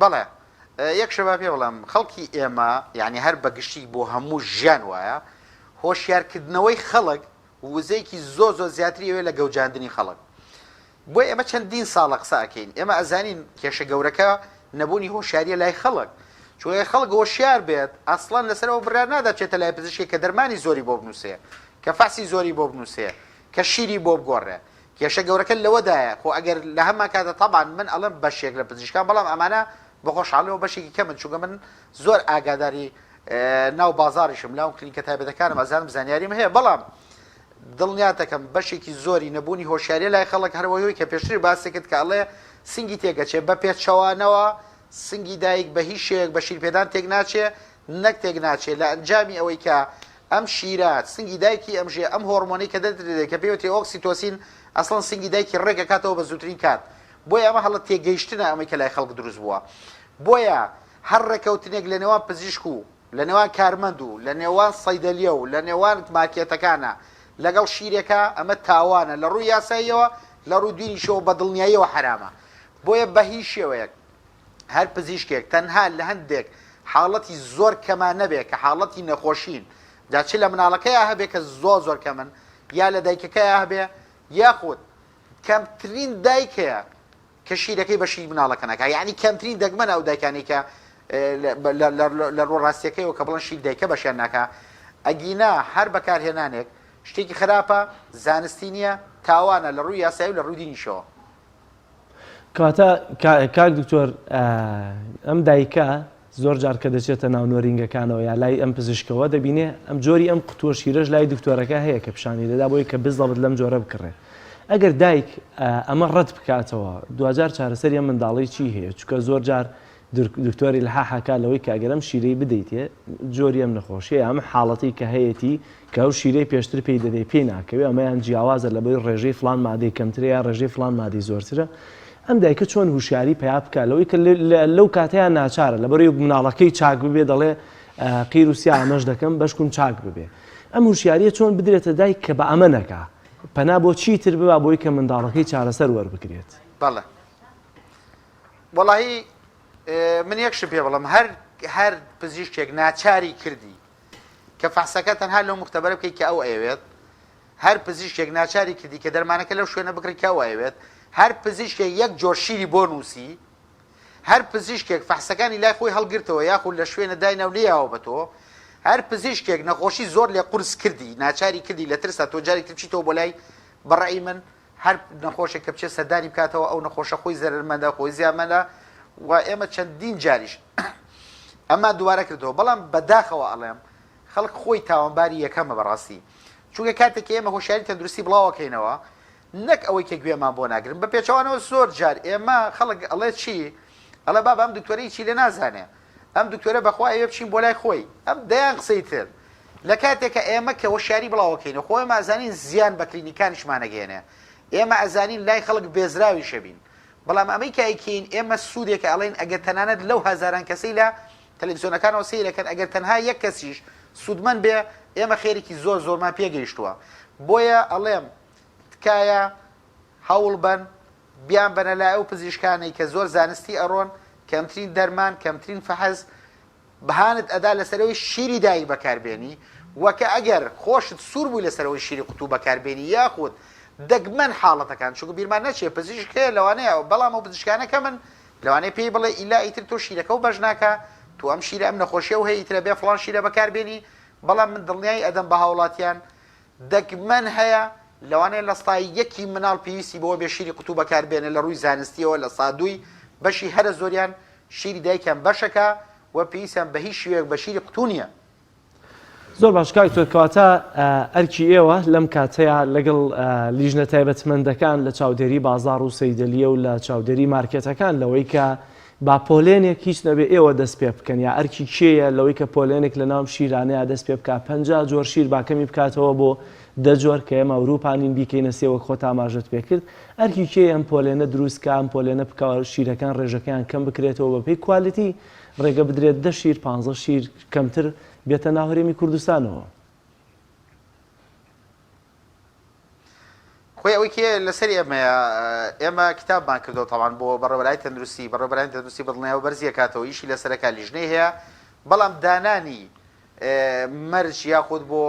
بەڵێ یەک شت با پێ بڵێم خەڵکی ئێمە یعنی هەر بە گشتی بۆ هەموو ژیان وایە هۆشیارکردنەوەی خەڵک وزەیەکی زۆر زۆر زیاتری ئەوێ لە گەوجاندنی خەڵک بۆیە ئێمە چەندین ساڵە قسە ئەکەین ئێمە ئەزانین کێشە گەورەکە نەبوونی هۆشیاریە لای خەڵک چونکە خەڵک هۆشیار بێت ئەسڵەن لەسەر ئەوە بڕیار نادا بچێتە لای پزیشکێک کە دەرمانی زۆری بۆ بنووسێ کە فەحسی زۆری بۆ بنووسێ کە شیری بۆ بگۆڕێ کێشە گەورەکە لەوەدایە خۆ ئەگەر لە هەمان کاتە تەبان من ئەڵێم بەشێک لە پزیشکان بەڵام ئەمانە بە خۆشحاڵیەوە بەشێکی کەمن چونکە من زۆر ئاگاداری ناو بازاڕیشم لاوم کلینکە تایبەتەکانم ئەزانم زانیاریم هەیە بەڵام دڵنیاتەکەم بەشێکی زۆری نەبوونی هۆشیاریە لای خەڵک هەر وەهۆی کە پێشتر باست کرد کە ئەڵێ سنگی تێکەچێ بە پێچەوانەوە سنگی دایک بە هیچ شێوەیەک بە شیرپێدان تێک ناچێ نەک تێک ناچێ لە ئەنجامی ئەوەی کە ئەم شیرە سنگی دایکی ئەمژێ ئەم هۆڕمۆنەی کە دەردرێت کە پێی وترێ ئۆکسیتۆسین ئەسڵەن سنگی دایکی ڕێک ئەکاتەوە بە زووترین کات بۆیە ئەمە هەڵە تێگەیشتنە ئەمەی کە لای خەڵک دروست بووە بۆیە هەر ڕێکەوتنێک لە نێوان پزیشک و لە نێوان کارمەند و لە نێوان سەیدەلیە و لە نێوان مارکێتەکانە لەگەڵ شیرێکا ئەمە تاوانە لە ڕووی یاساییەوە لە ڕووی دینیشەوە بە دڵنیاییەوە حەرامە بۆیە بە هیچ شێوەیەک هەر پزیشکێک تەنها لە هەندێک حاڵەتی زۆر کەما نەبێ کە حاڵەتی نەخۆشین جا چ لە مناڵەکەیا هەبێ کە زۆر زۆر کەمن یا لە دایکەکەیا هەبێ یاخود کەمترین دایک هەیە کە شیرەکەی بە شیری مناڵەکە ناکا یعنی کەمترین دەگمەنە ئەو دایکانەی کە لە ڕوو ڕاستیەکەیەوە کە بڵێن شیر دایکە بەشیان ناکا ئەگینا هەر بەکارهێنانێک شتێکی خراپە زانستی نییە تاوانە لە ڕووی یاسایی و لە ڕووی دینیشەوە. کەواتە کاک دکتۆر ئەم دایکە زۆر جار کە دەچێتە ناو نۆرینگەکانەوە یا لای ئەم پزیشکەوە دەبینێ ئەم جۆری ئەم قوتووە شیرەش لای دکتۆرەکە هەیە کە پیشانی دەدا بۆی کە بزەبت لەم جۆرە بکڕێ ئەگەر دایک ئەمە ڕەت بکاتەوە دواجار چارەسەری ئەم منداڵەی چی هەیە چونکە زۆر جار دکتۆر ئیلحاح ئەکات لەوەی کە ئەگەر ئەم شیرەی بدەیتێ جۆری ئەم نەخۆشیە یا ئەم حاڵەتەی کە هەیەتی کە ئەو شیرەی پێشتر پێی دەدەی پێی ناکەوێ ئەمەیان جیاوازە لەبەری ڕێژەی فڵان مادەی کەمترە یا ڕێژەی فڵان مادەی زۆرترە ئەم دایکە چۆن هوشیاری پیا بکا لەوەی کە لەو کاتەیان ناچارە لەبەرەی مناڵەکەی چاک ببێ دەڵێ قیر و سیا ئەمەش دەکەم بەشکم چاک ببێ ئەم هوشیاریە چۆن بدرێتە دایک کە بە ئەمە نەکا پەنا بۆ چیتر ببا بۆی کە منداڵەکەی چارەسەر وەربگرێت. بەڵێ وەڵاهی من یەک شت پێ بڵێم هەر هەر پزیشکێک ناچاری کردی کە فەحسەکە تەنها لەو مختبەرە بکەیت کە ئەو ئەیەوێت هەر پزیشکێک ناچاری کردی کە دەرمانەکە لەو شوێنە بکڕی کە ئەو ئەیەوێت هەر پزیشکێک یەک جۆر شیری بۆ نووسی هەر پزیشکێک فەحسەکانی لای خۆی هەڵگرتەوە یاخود لە شوێنە داینا و لێیاوە بە تۆ هەر پزیشکێک نەخۆشی زۆر لێ قورس کردی ناچاری کردی لە ترسا تۆ جارێک تر بچیتەوە بۆ لای بەڕەئی من هەر نەخۆشێک کە بچێت سەردانی بکاتەوە ئەو نەخۆشە خۆی زەرەرمەندە خۆی زیانمەندە و ئێمە چەندین جاریش ئەمان دووارە کردەوە بەڵام بەداخەوە ئەڵێم خەڵک خۆی تاوانباری یەکەمە بەڕاستی چونکە کاتێک ئێمە هۆشیاری تەندروستی بڵاوەکەینەوە نەک ئەوەی کە گوێمان بۆ ناگرن بە پێچەوانەوە زۆر جار ئێمە خەڵک ئەڵێ چی ئەڵێ بابا ئەم دکتۆرە هیچی لێ نازانێ ئەم دکتۆرە بەخوا ئەوێ بچین بۆ لای خۆی ئەم دەیان قسەی تر لە کاتێک کە ئێمە کە هۆشیاری بڵاوەکەینەوە خۆ ئێمە ئەزانین زیان بە کلینیکانیشمان ئەگەیەنێ ئێمە ئەزانین لای خەڵک بێزراویشە بین بەڵام ئەمەی کە ئەیکەین ئێمە سوودێکە ئەڵێین ئەگەر تەنانەت لەو هەزاران کەسەی لە تەلەفزیۆنەکانەوە سەیرەکەن ئەگەر تەنها یەک کەسیش سوودمەند بێ ئێمە خێرێکی زۆر زۆرمان پێگەیشتووە بۆیە ئەڵێم تکایە هەوڵ بەن بیانبەنە لای ئەو پزیشکانەی کە زۆر زانستی ئەڕۆن، کەمترین دەرمان، کەمترین فەحس هانت ئەدا لەسەرەوەی شیری دایک بەکار بێنی وە کە ئەگەر خۆشت سوور بووی لەسەرەوەی شیری قوتوو بەکار بێنی یاخود دەگمەن حاڵەتەکان چونکە بیرمان نەچێ پزیشک هەیە لەوانەیە بەڵام ئەو پزیشکانە کەمن لەوانەیە پێی بڵێ ئیلا ئیتر تۆ شیرەکەو بەش ناکا تۆ ئەم شیرە ئەم نەخۆشیەو هەیە ئیتر ئەبێ فڵان شیرە بەکار بێنی بەڵام من دڵنیایی ئەدەم بە هاوڵاتیان دەگمەن هەیە، لەوانەیە لە سای یەکی مناڵ پێویستی بەوە بێ شیری قوتوو بەکار بێنێ لە ڕووی زانستیەوە لە سا دووی بەشی هەرە زۆریان شیری دایکیان بەشەکە و پێویستیان بە هیچ شیوەیەک بە شیری قوتوو نیە. زۆر باش کاک دکتۆر کەواتە ئەرکی ئێوە لەم کاتەیا لەگەڵ لیژنە تایبەتمەندەکان لە چاودێری بازاڕ و سەیدەلیە و لە چاودێری مارکێتەکان لەوەی کە با پۆلێنێک هیچ نەبێ ئێوە دەست پێ بکەن یا ئەرکی کێیە لەوەی کە پۆلێنێک لە ناو شیرانەیا دەست پێ بکا 50 جۆر شیر با کەمی بکاتەوە بۆ دە جۆر کە ئێمە ئەوروپا نین بیکەینە سێ وەک خۆت ئاماژەت پێکرد ئەرکی کێیە ئەم پۆلێنە دروست کا ئەم پۆلێنە بکا شیرەکان ڕێژەکەیان کەم بکرێتەوە بەپێی quality ڕێگە بدرێت دە شیر پانزە شیر کەمتر بێتە ناو هەرێمی کوردستانەوە. خۆی ئەوەی کێ لەسەری ئێمەیە ئێمە کتابمان کردەوە تاوان بۆ بەڕێوەبەرای تەندروستی بەڕێوەبەرانی تەندروستی بەدڵنیایەوە بەرزی ئەکاتەوە ئیشی لەسەرەکە لیژنەی هەیە بەڵام دانانی مەرج یاخود بۆ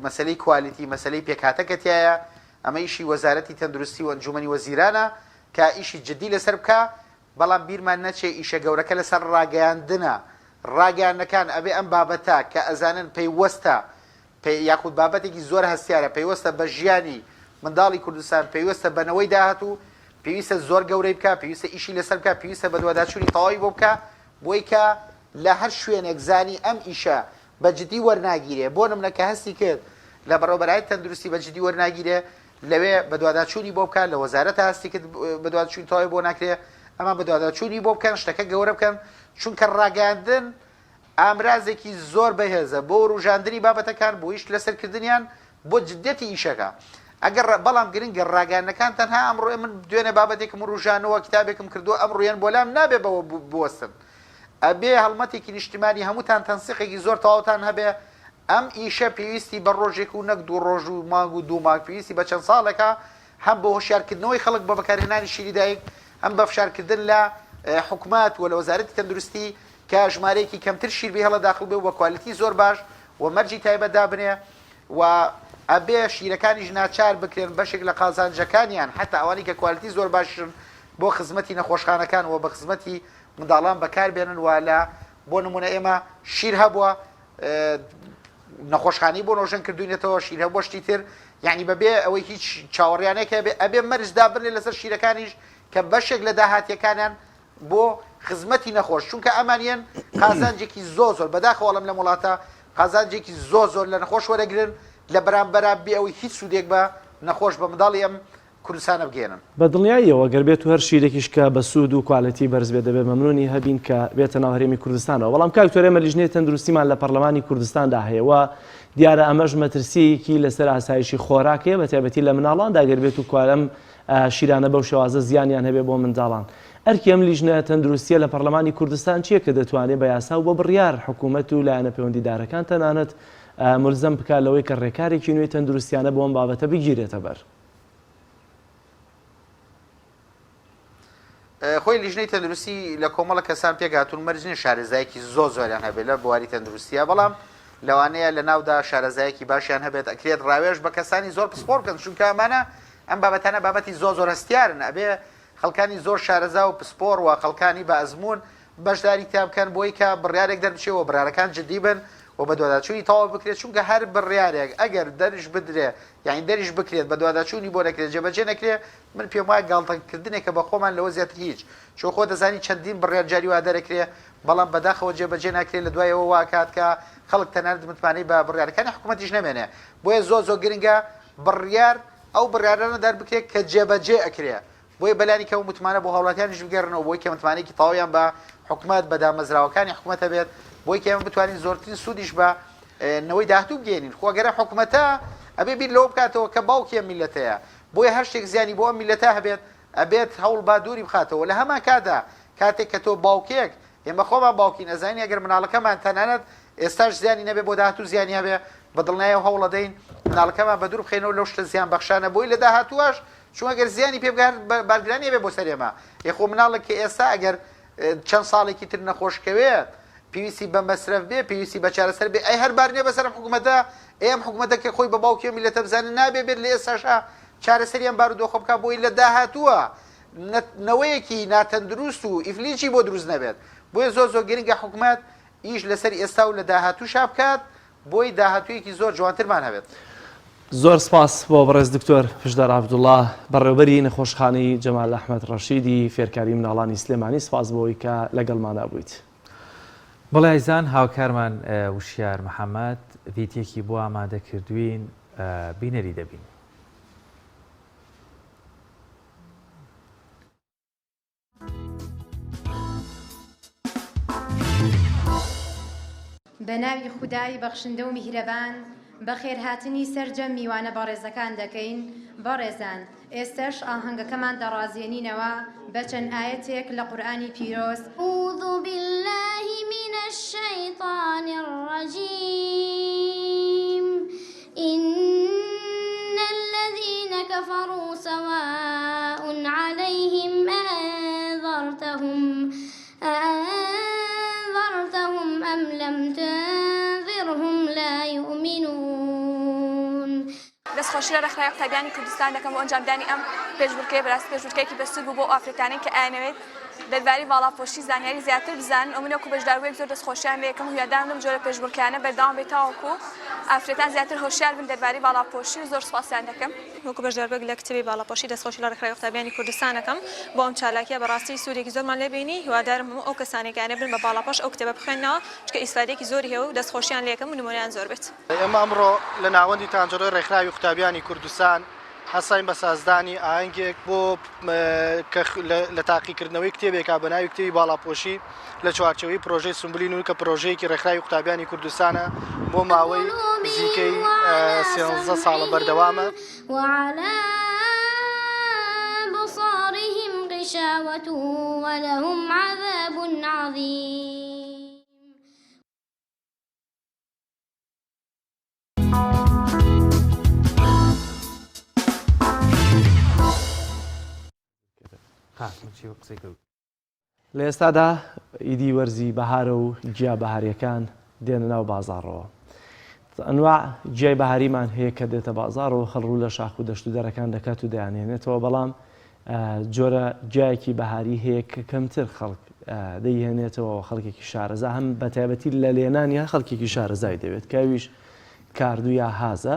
مەسەلەی quality مەسەلەی پێکهاتە کە تیایە ئەمە ئیشی وەزارەتی تەندروستی و ئەنجومەنی وەزیرانە کە ئیشی جدی لەسەر بکا بەڵام بیرمان نەچێ ئیشە گەورەکە لەسەر ڕاگەیاندنە ڕاگەیاندنەکان ئەبێ ئەم بابەتە کە ئەزانن پەیوەستە یاخود بابەتێکی زۆر هەستیارە پەیوەستە بە ژیانی منداڵی کوردستان پەیوەستە بە نەوەی داهاتوو پێویستە زۆر گەورەی بکا پێویستە ئیشی لەسەر بکا پێویستە بەدواداچوونی تەواوی بۆ بکا بۆی کە لە هەر شوێنێک زانی ئەم ئیشە بە جدی وەرناگیرێ، بۆ نمونە کە هەستی کرد لە بەڕێوەبەرایەتی تەندروستی بە جدی وەرناگیرێ، لەوێ بەدواداچوونی بۆ بکا، لە وەزارەتا هەستی کرد بەدواداچوونی تەواوی بۆ ناکرێ، ئەمان بەدواداچوونی بۆ بکەن، شتەکە گەورە بکەن، چونکە ڕاگەیاندن ئامرازێکی زۆر بەهێزە بۆ وروژاندنی بابەتەکان، بۆ ئیش لەسەر کردنیان، بۆ جدیەتی ئیشەکە. ئەگەر بەڵام گرنگە ڕاگەیاندنەکان تەنها ئەمڕۆ من دوێنێ بابەتێکم وروژانەوە کتابێکم کردووە ئەمڕۆیان بۆ لام نابێ بەوە بوەستن. ئەبێ هەڵمەتێکی نیشتیمانی هەمووتان تەنسیقێکی زۆر تەواوتان هەبێ، ئەم ئیشە پێویستی بە ڕۆژێک و نەک دوو ڕۆژ و مانگ و دوو مانگ پێویستی بە چەند ساڵێکە هەم بۆ هۆشیارکردنەوەی خەڵک بە بەکارهێنانی شیری دایک هەم بە فشارکردن لە حکومەت و لە وەزارەتی تەندروستی کە ژمارەیەکی کەمتر شیر بهێڵە داخڵ بێ و بە quality زۆر باش و مەرجی تایبەت دابنێ و ئەبێ شیرەکانیش ناچار بکرێن بەشێک لە قازانجەکانیان حەتا ئەوانەی کە quality زۆر باشن بۆ خزمەتی نەخۆشخانەکان و بە خزمەتی منداڵان بەکار بێنن و لە بۆ نمونە ئێمە شیر هەبووە نەخۆشخانەی بۆ نۆژەن کردوینێتەوە شیر هەبووە شتی تر یعنی بەبێ ئەوەی هیچ چاوەڕیانێک هەبێ ئەبێ مەرج دابنێ لەسەر شیرەکانیش کە بەشێک لە داهاتیەکانیان بۆ خزمەتی نەخۆش چونکە ئەمان یەن قازانجێکی زۆر زۆر بەداخەوە ئەڵێم لەم وڵاتە قازانجێکی زۆر زۆر لە نەخۆش وەرەگرن لە بەرامبەرا بێ ئەوەی هیچ سوودێک بە نەخۆش بە منداڵی ئەم کوردستانە بگەیەنن. بە دڵنیاییەوە گەر بێتو هەر شیرێکیش کە بە سوود و quality بەرز بێت دەبێت مەمنونی هەبین کە بێتە ناو هەرێمی کوردستانەوە بەڵام کاک دکتۆر ئێمە لیژنەی تەندروستیمان لە پەرلەمانی کوردستاندا هەیە و دیارە ئەمەش مەترسییەکی لەسەر ئاسایشی خۆراک هەیە بە تایبەتی لە مناڵاندا گەر بێتو کوالم شیرانە بەو شێوازە زیانیان هەبێ بۆ منداڵان. ئەرکی ئەم لیژنە تەندروستییە لە پەڕلەمانی کوردستان چییە کە دەتوانێ بە یاسا و بە بڕیار حکوومەت و لایەنە پەیوەندیدارەکان تەنانەت مولزەم بکا لەوەی کە ڕێکارێکی نوێی تەندروستیانە بۆ ئەم بابەتە بگیرێتە بەر؟ خۆی لیژنەی تەندروستی لە کۆمەڵە کەسان پێکهاتوون مەرج نییە شارەزایەکی زۆر زۆریان هەبێت لە بواری تەندروستیە بەڵام لەوانەیە لە ناودا شارەزایەکی باشیان هەبێت ئەکرێت ڕاوێژ بە کەسانی زۆر پسپۆڕ بکەن چونکە ئەمانە ئەم بابەتانە بابەتی زۆر زۆر هەستیارن ئەبێ خەڵکانی زۆر شارەزا و پسپۆڕ و خەڵکانی بە ئەزموون بەشداری تیا بکەن بۆی کە بڕیارێک دەربچێ و بڕیارەکان جدی بن و بەدواداچوونی تەواو بکرێت چونکە هەر بڕیارێک ئەگەر دەرش بدرێ یانی دەریش بکرێت بەدواداچوونی بۆ نەکرێت جێبەجێ نەکرێ من پێم وایە گاڵتەکردنێکە بە خۆمان لەوە زیاتر هیچ چۆن خۆت دەزانی چەندین بڕیار جاری وا دەرەکرێ بەڵام بەداخەوە جێبەجێ ناکرێ لە دوایەوە وا ئەکات کە خەڵک تەنانەت متمانەی بە بڕیارەکانی حکوومەتیش نەمێنێ بۆیە زۆر زۆر گرنگە بڕیار ئەو بڕیارانە دەربکرێت کە جێبەجێ ئەکرێ بۆیە بەلانی کەم متمانە بۆ هاوڵاتیانیش بگەڕنەوە بۆی کە متمانەیەکی تەواویان بە حکومەت بە دامەزراوەکانی حکومەت هەبێت بۆی کە ئێمە بتوانین زۆرترین سوودیش بە نەوەی داهاتوو بگەێنین خۆ گەرە حکومەتە ئەبێ بیر لەوە بکاتەوە کە باوکی ئەم میلەتەیە بۆیە هەر شتێک زیانی بۆ ئەم میلەتە هەبێت ئەبێت هەوڵ با دووری بخاتەوە لە هەمان کاتدا کاتێک کە تۆ باوکێک ئێمە خۆمان باوکین ئەزانین ئەگەر مناڵەکەمان تەنانەت ئێستاش زیانی نەبێ بۆ داهاتوو زیانی هەبێ بە دڵنیایەوە هەوڵەدەین مناڵەکەمان بە دوور بخەینەوە لەو شتە زیان بەخشانە بۆی لە داهاتووەش چون ئەگەر زیانی پێ بگات بارگرانی ئەبێ بۆ سەر ئێمە ئێ خۆ مناڵێک کە ئێستا ئەگەر چەند ساڵێکی تر نەخۆش کەوێت پێویستی بە مەسرەف بێ پێویستی بە چارەسەر بێ ئەی هەر بار نیە بەسەر ئەم حکوومەتە ئەی ئەم حکوومەتە کە خۆی بە باوکی ئەم میللەتە بزانێ نابێ بێت لە ئێستاشا چارەسەری ئەم بارودۆخە بکا بۆی لە داهاتووە نەوەیەکی ناتەندروست و ئیفلیجی بۆ دروست نەبێت بۆیە زۆر زۆر گرنگە حکومەت ئیش لەسەر ئێستا و لە داهاتووشا بکات بۆی داهاتوویەکی زۆر جوانترمان هەبێت. زۆر سپاس بۆ بەڕێز دکتۆر پشدەر عەبدوڵا بەڕێوبەری نەخۆشخانەی جەمال ئەحمەد ڕەشیدی فێرکاری مناڵانی سلێمانی سپاس بۆ ئەوەی کە لەگەڵمانا بوویت. بەڵێ ئایزان هاوکارمان وشیار محەمەد ڤیدیەکی بۆ ئامادە کردوین بینەری دەبین. بە ناوی خودای بەخشندە و میهرەبان. بەخێرهاتنی سەرجەم میوانە بەڕێزەکان دەکەین، بەڕێزان ئێستەش ئاهەنگەکەمان دەڕازێنینەوە بە چەند ئایەتێک لە قورئانی پیرۆز. اعوذ باللە من الشیطان الرجیم ان الذین کفروا سواء علیهم اانذرتهم اانذرتهم ام لم تنذرهم لا یومنون. دەستخۆشی لە ڕێکخراوی قوتابیانی کوردستان دەکەم بۆ ئەنجامدانی ئەم پێشبڕکێیە، بەراستی پێشبڕکێیەکی بەسوود بوو بۆ ئەو ئافرەتانەی کە ئەیانەوێت دەربارەی باڵاپۆشی زانیاری زیاتر بزانن و من وەکو بەشداربوویەک زۆر دەستخۆشیان لێ ئەکەم و هیوادارم لەم جۆرە پێشبڕکێیانە بەردەوام بێت تاوەکو ئافرەتان زیاتر هۆشیار بن دەربارەی باڵاپۆشی و زۆر سوپاسیان دەکەم. وەکو بەشداربوویەک لە کتێبی باڵاپۆشی دەستخۆشی لە ڕێکخراوی قوتابیانی کوردستان ئەکەم بۆ ئەم چالاکیە بەڕاستی سوودێکی زۆرمان لێ بینی هیوادارم هەموو ئەو کەسانەی کە ئەیانەوێت بن بە باڵاپۆش ئەو کتێبە بخوێننەوە چونکە ئیسفادەیەکی زۆری هەیە و دەستخۆشیان لێ ئەکەم و نموونەیان زۆر بێت. ئێمە ئەمڕۆ لە ناوەندی تانجەرۆی ڕێکخراوی قوتابیانی کوردستان هەستاین بە سازدانی ئاهەنگێک بۆ کە لە تاقیکردنەوەی کتێبێکا بە ناوی کتێبی باڵاپۆشی لە چوارچێوەی پرۆژەی سنبلی نور کە پرۆژەیەکی ڕێکخراوی قوتابیانی کوردستانە بۆ ماوەی نزیکەی سێزدە ساڵە بەردەوامە. وعلى أبصارهم غشاوة ولهم عذاب عظيم. لە ئێستادا ئیدی وەرزی بەهارە و گیا بەهاریەکان دێنە ناو بازاڕەوە. ئەنواع گیای بەهاریمان هەیە کە دێتە بازاڕەوە خەڵ ڕوو لە شاخ و دەشت و دەرەکان دەکات و دەیانهێنێتەوە بەڵام جۆرە گیایەکی بەهاری هەیە کە کەمتر خەڵک دەیهێنێتەوە خەڵکێکی شارەزا هەم بە تایبەتی لە لێنانیا خەڵکێکی شارەزای دەوێت کە ئەویش کاردوو یا هازە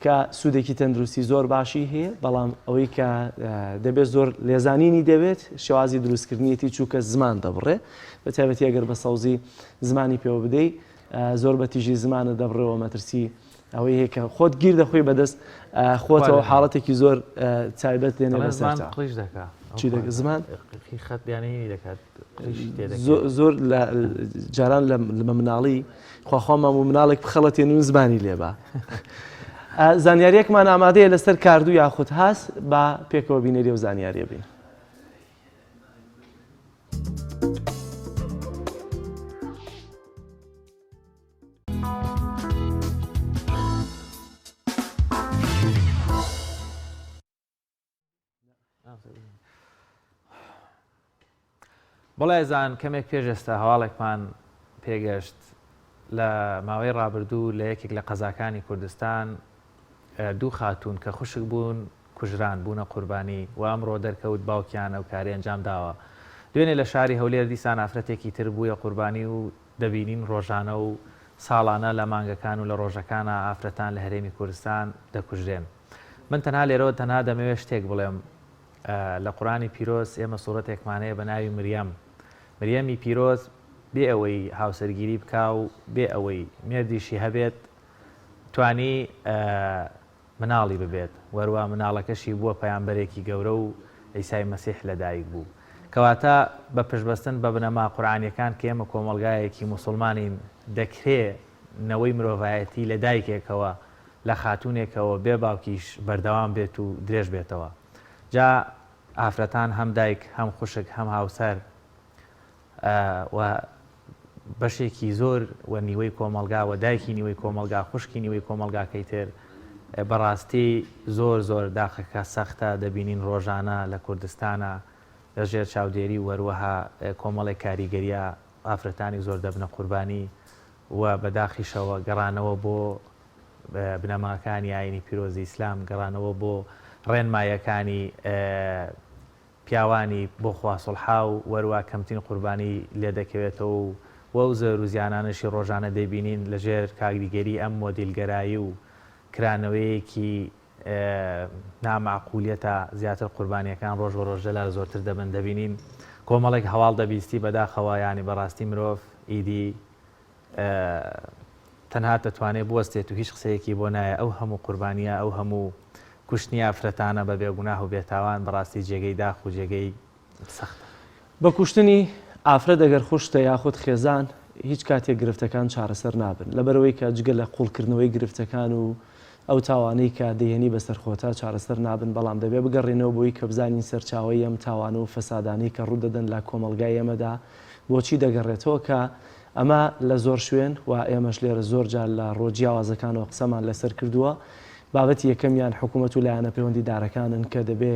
کە سوودێکی تەندروستی زۆر باشی هەیە بەڵام ئەوەی کە دەبێت زۆر لێزانینی دەوێت شێوازی دروستکردنیەتی چووکە زمان دەبڕێ بە تایبەتی ئەگەر بە سەوزی زمانی پێوە بدەی زۆر بە تیژی زمانە دەبڕێەوە مەترسی ئەوەی هەیە کە خۆت گیر دەخۆی بەدەست خۆتەوە حاڵەتێکی زۆر تایبەت دێنێ بەسەر قڵیش دەکا چی دەکە زمان خەت یانەی دەکات زۆر لە جاران لە مناڵی خواخوامان بوو مناڵێک بخەڵەتێن و زمانی لێبا زانیاریەکمان ئامادەیە لەسەر کاردوو یاخود هاس با پێکەوە بینەری و زانیاریە بین. بەڵێ ئازیزان کەمێک پێش ئێستا هەواڵێکمان پێگەشت لە ماوەی ڕابردوو لە یەکێک لە قەزاکانی کوردستان دوو خاتوون کە خوشک بوون کوژران بوونە قوربانی و ئەمڕۆ دەرکەوت باوکیان ئەو کاری ئەنجام داوە دوێنێ لە شاری هەولێر دیسان ئافرەتێکی تر بوویە قوربانی و دەبینین ڕۆژانە و ساڵانە لە مانگەکان و لە ڕۆژەکانا ئافرەتان لە هەرێمی کوردستان دەکوژرێن. من تەنها لێرەوە تەنها دەمەوێت شتێک بڵێم لە قورئانی پیرۆز ئێمە سوڕەتێکمان هەیە بە ناوی مریەم مریەمی پیرۆز بێ ئەوەی هاوسەرگیری بکا و بێ ئەوەی مێردیشی هەبێت توانی مناڵی ببێت وەروا مناڵەکەشی بووە پەیامبەرێکی گەورە و عیسای مەسیح لەدایک بوو. کەواتە بە پشتبەستن بە بنەما قورئانیەکان کە ئێمە کۆمەڵگایەکی موسوڵمانین دەکرێ نەوەی مرۆڤایەتی لە دایکێکەوە لە خاتوونێکەوە بێ باوکیش بەردەوام بێت و درێژ بێتەوە. جا ئافرەتان هەم دایک هەم خوشک هەم هاوسەر و بەشێکی زۆر و نیوەی کۆمەڵگا و دایکی نیوەی کۆمەڵگا خوشکی نیوەی کۆمەڵگاکەی تر بەڕاستی زۆر زۆر داخەکە سەختە دەبینین ڕۆژانە لە کوردستانە لە ژێر چاودێری و هەروەها کۆمەڵێک کاریگەریە ئافرەتانی زۆر دەبنە قوربانی و بەداخیشەوە گەڕانەوە بۆ بنەماکانی ئاینی پیرۆزی ئیسلام گەڕانەوە بۆ ڕێنمایەکانی پیاوانی بۆ خوا سوڵحاو وەروا کەمترین قوربانی لێ دەکەوێتەوە و وەو زەرەر و زیانانەشی ڕۆژانە دەیبینین لە ژێر کاریگەری ئەم مۆدیلگەرایی و کرانەوەیەکی نا مەعقولیەتە زیاتر قوربانیەکان ڕۆژ بە ڕۆژ جەلال زۆرتر دەبن دەبینین کۆمەڵێک هەواڵ دەبیستی بەداخەوە یانی بەڕاستی مرۆڤ ئیدی تەنها دەتوانێت بوەستێت و هیچ قسەیەکی بۆ نایە ئەو هەموو قوربانیە ئەو هەموو کوشتنی ئافرەتانە بە بێگوناه و بێتاوان بەڕاستی جێگەی داخ و جێگەی سەختە. بە کوشتنی ئافرەت ئەگەر خوشتە یاخود خێزان هیچ کاتێک گرفتەکان چارەسەر نابن لەبەرئەوەی کە جگە لە قوڵکردنەوەی گرفتەکان و ئەو تاوانەی کە دەیهێنی بەسەر خۆتا چارەسەر نابن بەڵام دەبێ بگەڕێینەوە بۆی کە بزانین سەرچاوەی ئەم تاوانە و فەسادانەی کە ڕوودەدەن لە کۆمەڵگای ئێمەدا بۆچی دەگەڕێتەوە کە ئەمە لە زۆر شوێن و ئێمەش لێرە زۆر جار لە ڕووە جیاوازەکانەوە قسەمان لەسەر کردووە بابەتی یەکەمیان حکوومەت و لایەنە پەیوەندیدارەکانن کە دەبێ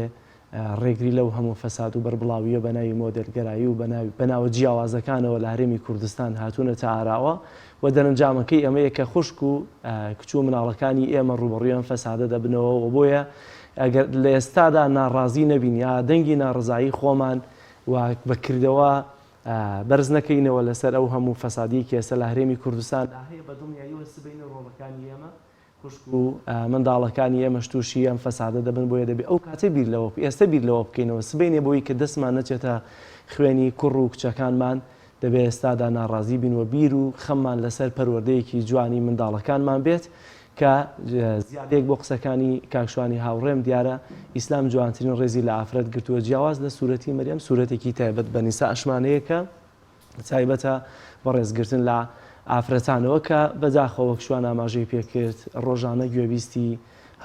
ڕێگری لەو هەموو فەساد و بەربڵاوییە بە ناوی مۆدێلگەرایی و بە ناوە جیاوازەکانەوە لە هەرێمی کوردستان هاتوونەتە ئاراوە و دەرەنجامەکەی ئەمەیە کە خوشک و کچ و مناڵەکانی ئێمە ڕووبەڕووی ئەم فەسادە دەبنەوە و بۆیە ئەگەر لە ئێستادا ناڕازی نەبین یا دەنگی ناڕەزایی خۆمان و بە کردەوە بەرز نەکەینەوە لەسەر ئەو هەموو فەسادیەی کە ئێستا لە هەرێمی کوردستاندا هەیە بە دڵنیاییەوە سبەینێ ڕۆڵەکانی ئێمە خوشک و منداڵەکانی ئێمەش تووشی ئەم فەسادە دەبن، بۆیە دەبێ ئەو کاتەی بیر لەوە ئێستە بیر لەوە بکەینەوە سبەینێ بۆی کە دەستمان نەچێتە خوێنی کوڕ و کچەکانمان دەبێ ئێستادا ناڕازی بین و بیر و خەممان لەسەر پەروەردەیەکی جوانی منداڵەکانمان بێت کە زیادەیەک بۆ قسەکانی کاک شوانی هاوڕێم دیارە ئیسلام جوانترین ڕێزی لە ئافرەت گرتووە جیاواز لە سورەتی مەریەم سورەتێکی تایبەت بە نیساشمان هەیە کە تایبەتە بە ڕێزگرتن لە ئافرەتانەوە کە بەداخەوە وەک شوان ئاماژەی پێکرد ڕۆژانە گوێبیستی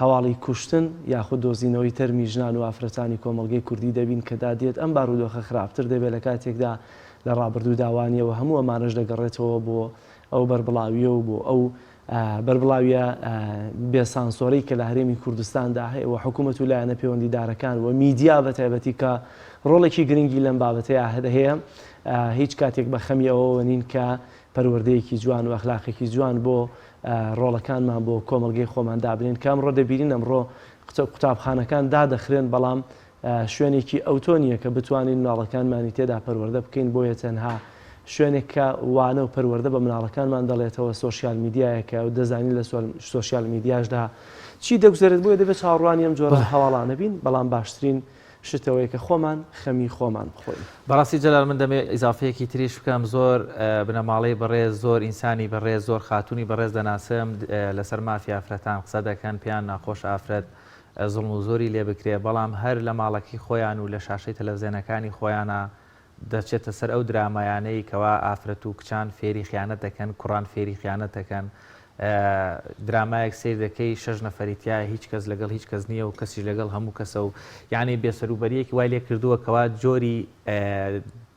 هەواڵی کوشتن یاخود دۆزینەوەی تەرمی ژنان و ئافرەتانی کۆمەڵگەی کوردی دەبین کە دادێت ئەم بارودۆخە خراپتر دەبێت لە کاتێکدا لە ڕابردوودا وانییە و هەموو ئەمانەش دەگەڕێتەوە بۆ ئەو بەربڵاوییە و بۆ ئەو بەربڵاویە بێ سانسۆرەی کە لە هەرێمی کوردستاندا هەیە و حکوومەت و لایەنە پەیوەندیدارەکان و میدیا بە تایبەتی کە ڕۆڵێکی گرنگی لەم بابەتەیا هەیە هیچ کاتێک بە خەمی ئەوەوە نین کە پەروەردەیەکی جوان و ئەخلاقێکی جوان بۆ ڕۆڵەکانمان بۆ کۆمەڵگەی خۆمان دابنێن کە ئەمڕۆ دەبینین ئەمڕۆ قوتابخانەکان دادەخرێن بەڵام شوێنێکی ئەوتۆ نییە کە بتوانین مناڵەکانمانی تێدا پەروەردە بکەین، بۆیە تەنها شوێنێک کە وانە و پەروەردە بە مناڵەکانمان دەڵێتەوە سۆشیال میدیایە کە دەزانین لە سۆشیال میدیاشدا چی دەگوزەرێت، بۆیە دەبێت چاوەڕوانی ئەم جۆرە هەواڵانە بین، بەڵام باشترین شت ئەوەیە کە خۆمان خەمی خۆمان بخۆین. بەڕاستی جەلال من دەمەوێت ئیزافەیەکی تریش بکەم زۆر بنەماڵەی بەڕێز زۆر ئینسانی بەڕێز زۆر خاتوونی بەڕێز دەناسم لەسەر مافی ئافرەتان قسە دەکەن پێیان ناخۆشە ئافرەت زوڵم و زۆری لێ بکرێ، بەڵام هەر لە ماڵەکەی خۆیان و لە شاشەی تەلەفزێنەکانی خۆیانا دەچێتە سەر ئەو درامایانەی کەوا ئافرەت و کچان فێری خیانەت دەکەن، کوڕان فێری خیانەت دەکەن. درامایەک سەیر دەکەی شەش نەفەری تیایە هیچ کەس لەگەڵ هیچ کەس نییە و کەسیش لەگەڵ هەموو کەسە و یانی بێسەروبەرییەکی وای لێ کردووە کەوا جۆری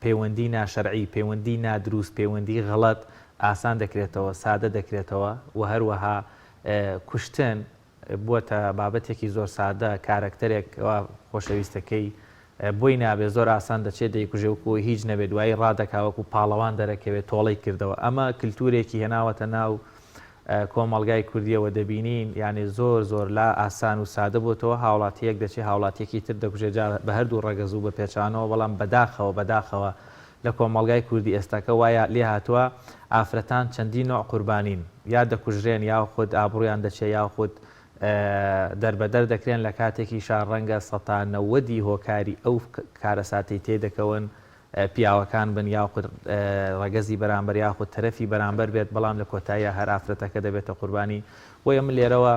پەیوەندی ناشەرعی، پەیوەندی نادروست، پەیوەندی غەڵەت ئاسان دەکرێتەوە، سادە دەکرێتەوە و هەروەها کوشتن بووەتە بابەتێکی زۆر سادە، کارەکتەرێک وا خۆشەویستەکەی بۆی نابێ زۆر ئاسان دەچێت دەیکوژێ وەکو ئەوەی هیچ نەبێ دوایی ڕادەکا وەکو پاڵەوان دەرەکەوێ تۆڵەی کردەوە ئەمە کلتورێکی هێناوەتە ناو کۆمەڵگای کوردیەوە دەبینین یانێ زۆر زۆر لا ئاسان و سادە بۆتەوە هاوڵاتیەک دەچێ هاوڵاتیەکی تر دەکوژێ جا بە هەردوو ڕەگەز و بە پێچانەوە بەڵام بەداخەوە بەداخەوە لە کۆمەڵگای کوردی ئێستاکە وایە لێهاتووە ئافرەتان چەندین نۆع قوربانین یا دەکوژرێن یاخود ئابڕویان دەچێ یاخود دەربەدەر دەکرێن لە کاتێکیشا ڕەنگە سەتا نەوەدی هۆکاری ئەو کارەساتەی تێدەکەون پیاوەکان بن یاخود ڕەگەزی بەرامبەر یاخود تەرەفی بەرامبەر بێت بەڵام لە کۆتاییا هەر ئافرەتەکە دەبێتە قوربانی بۆیە من لێرەوە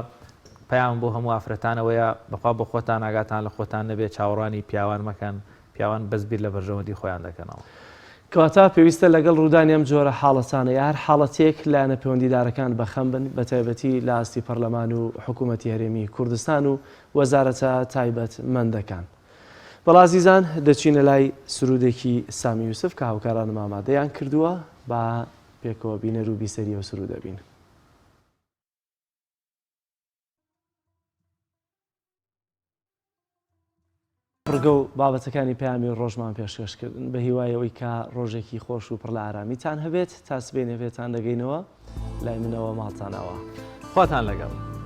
پەیامم بۆ هەموو ئافرەتان ئەوەیە بەخوا بۆ خۆتان ئاگاتان لە خۆتان نەبێت چاوەڕوانی پیاوان مەکەن پیاوان بەس بیر لە بەرژەوەندی خۆیان دەکەنەوە. کەواتە پێویستە لەگەڵ ڕوودانی ئەم جۆرە حاڵەتانە یا هەر حاڵەتێک لایەنە پەیوەندیدارەکان بەخەم بن بەتایبەتی لە ئاستی پەرلەمان و حکوومەتی هەرێمی کوردستان و وەزارەتە تایبەتمەندەکان. بەڵێ ئازیزان دەچینە لای سروودێکی سامی یوسف کە هاوکارانم ئامادەیان کردووە با پێکەوە بینەر و بیسەری ئەو سروودە بین. بڕگە و بابەتەکانی پەیامی ڕۆژمان پێشکەش کردن بە هیوای ئەوەی کە ڕۆژێکی خۆش و پڕ لە ئارامیتان هەبێت تا سبەینێ پێتان دەگەینەوە لای منەوە ماڵتان ئاوا. خواتان لەگەڵ.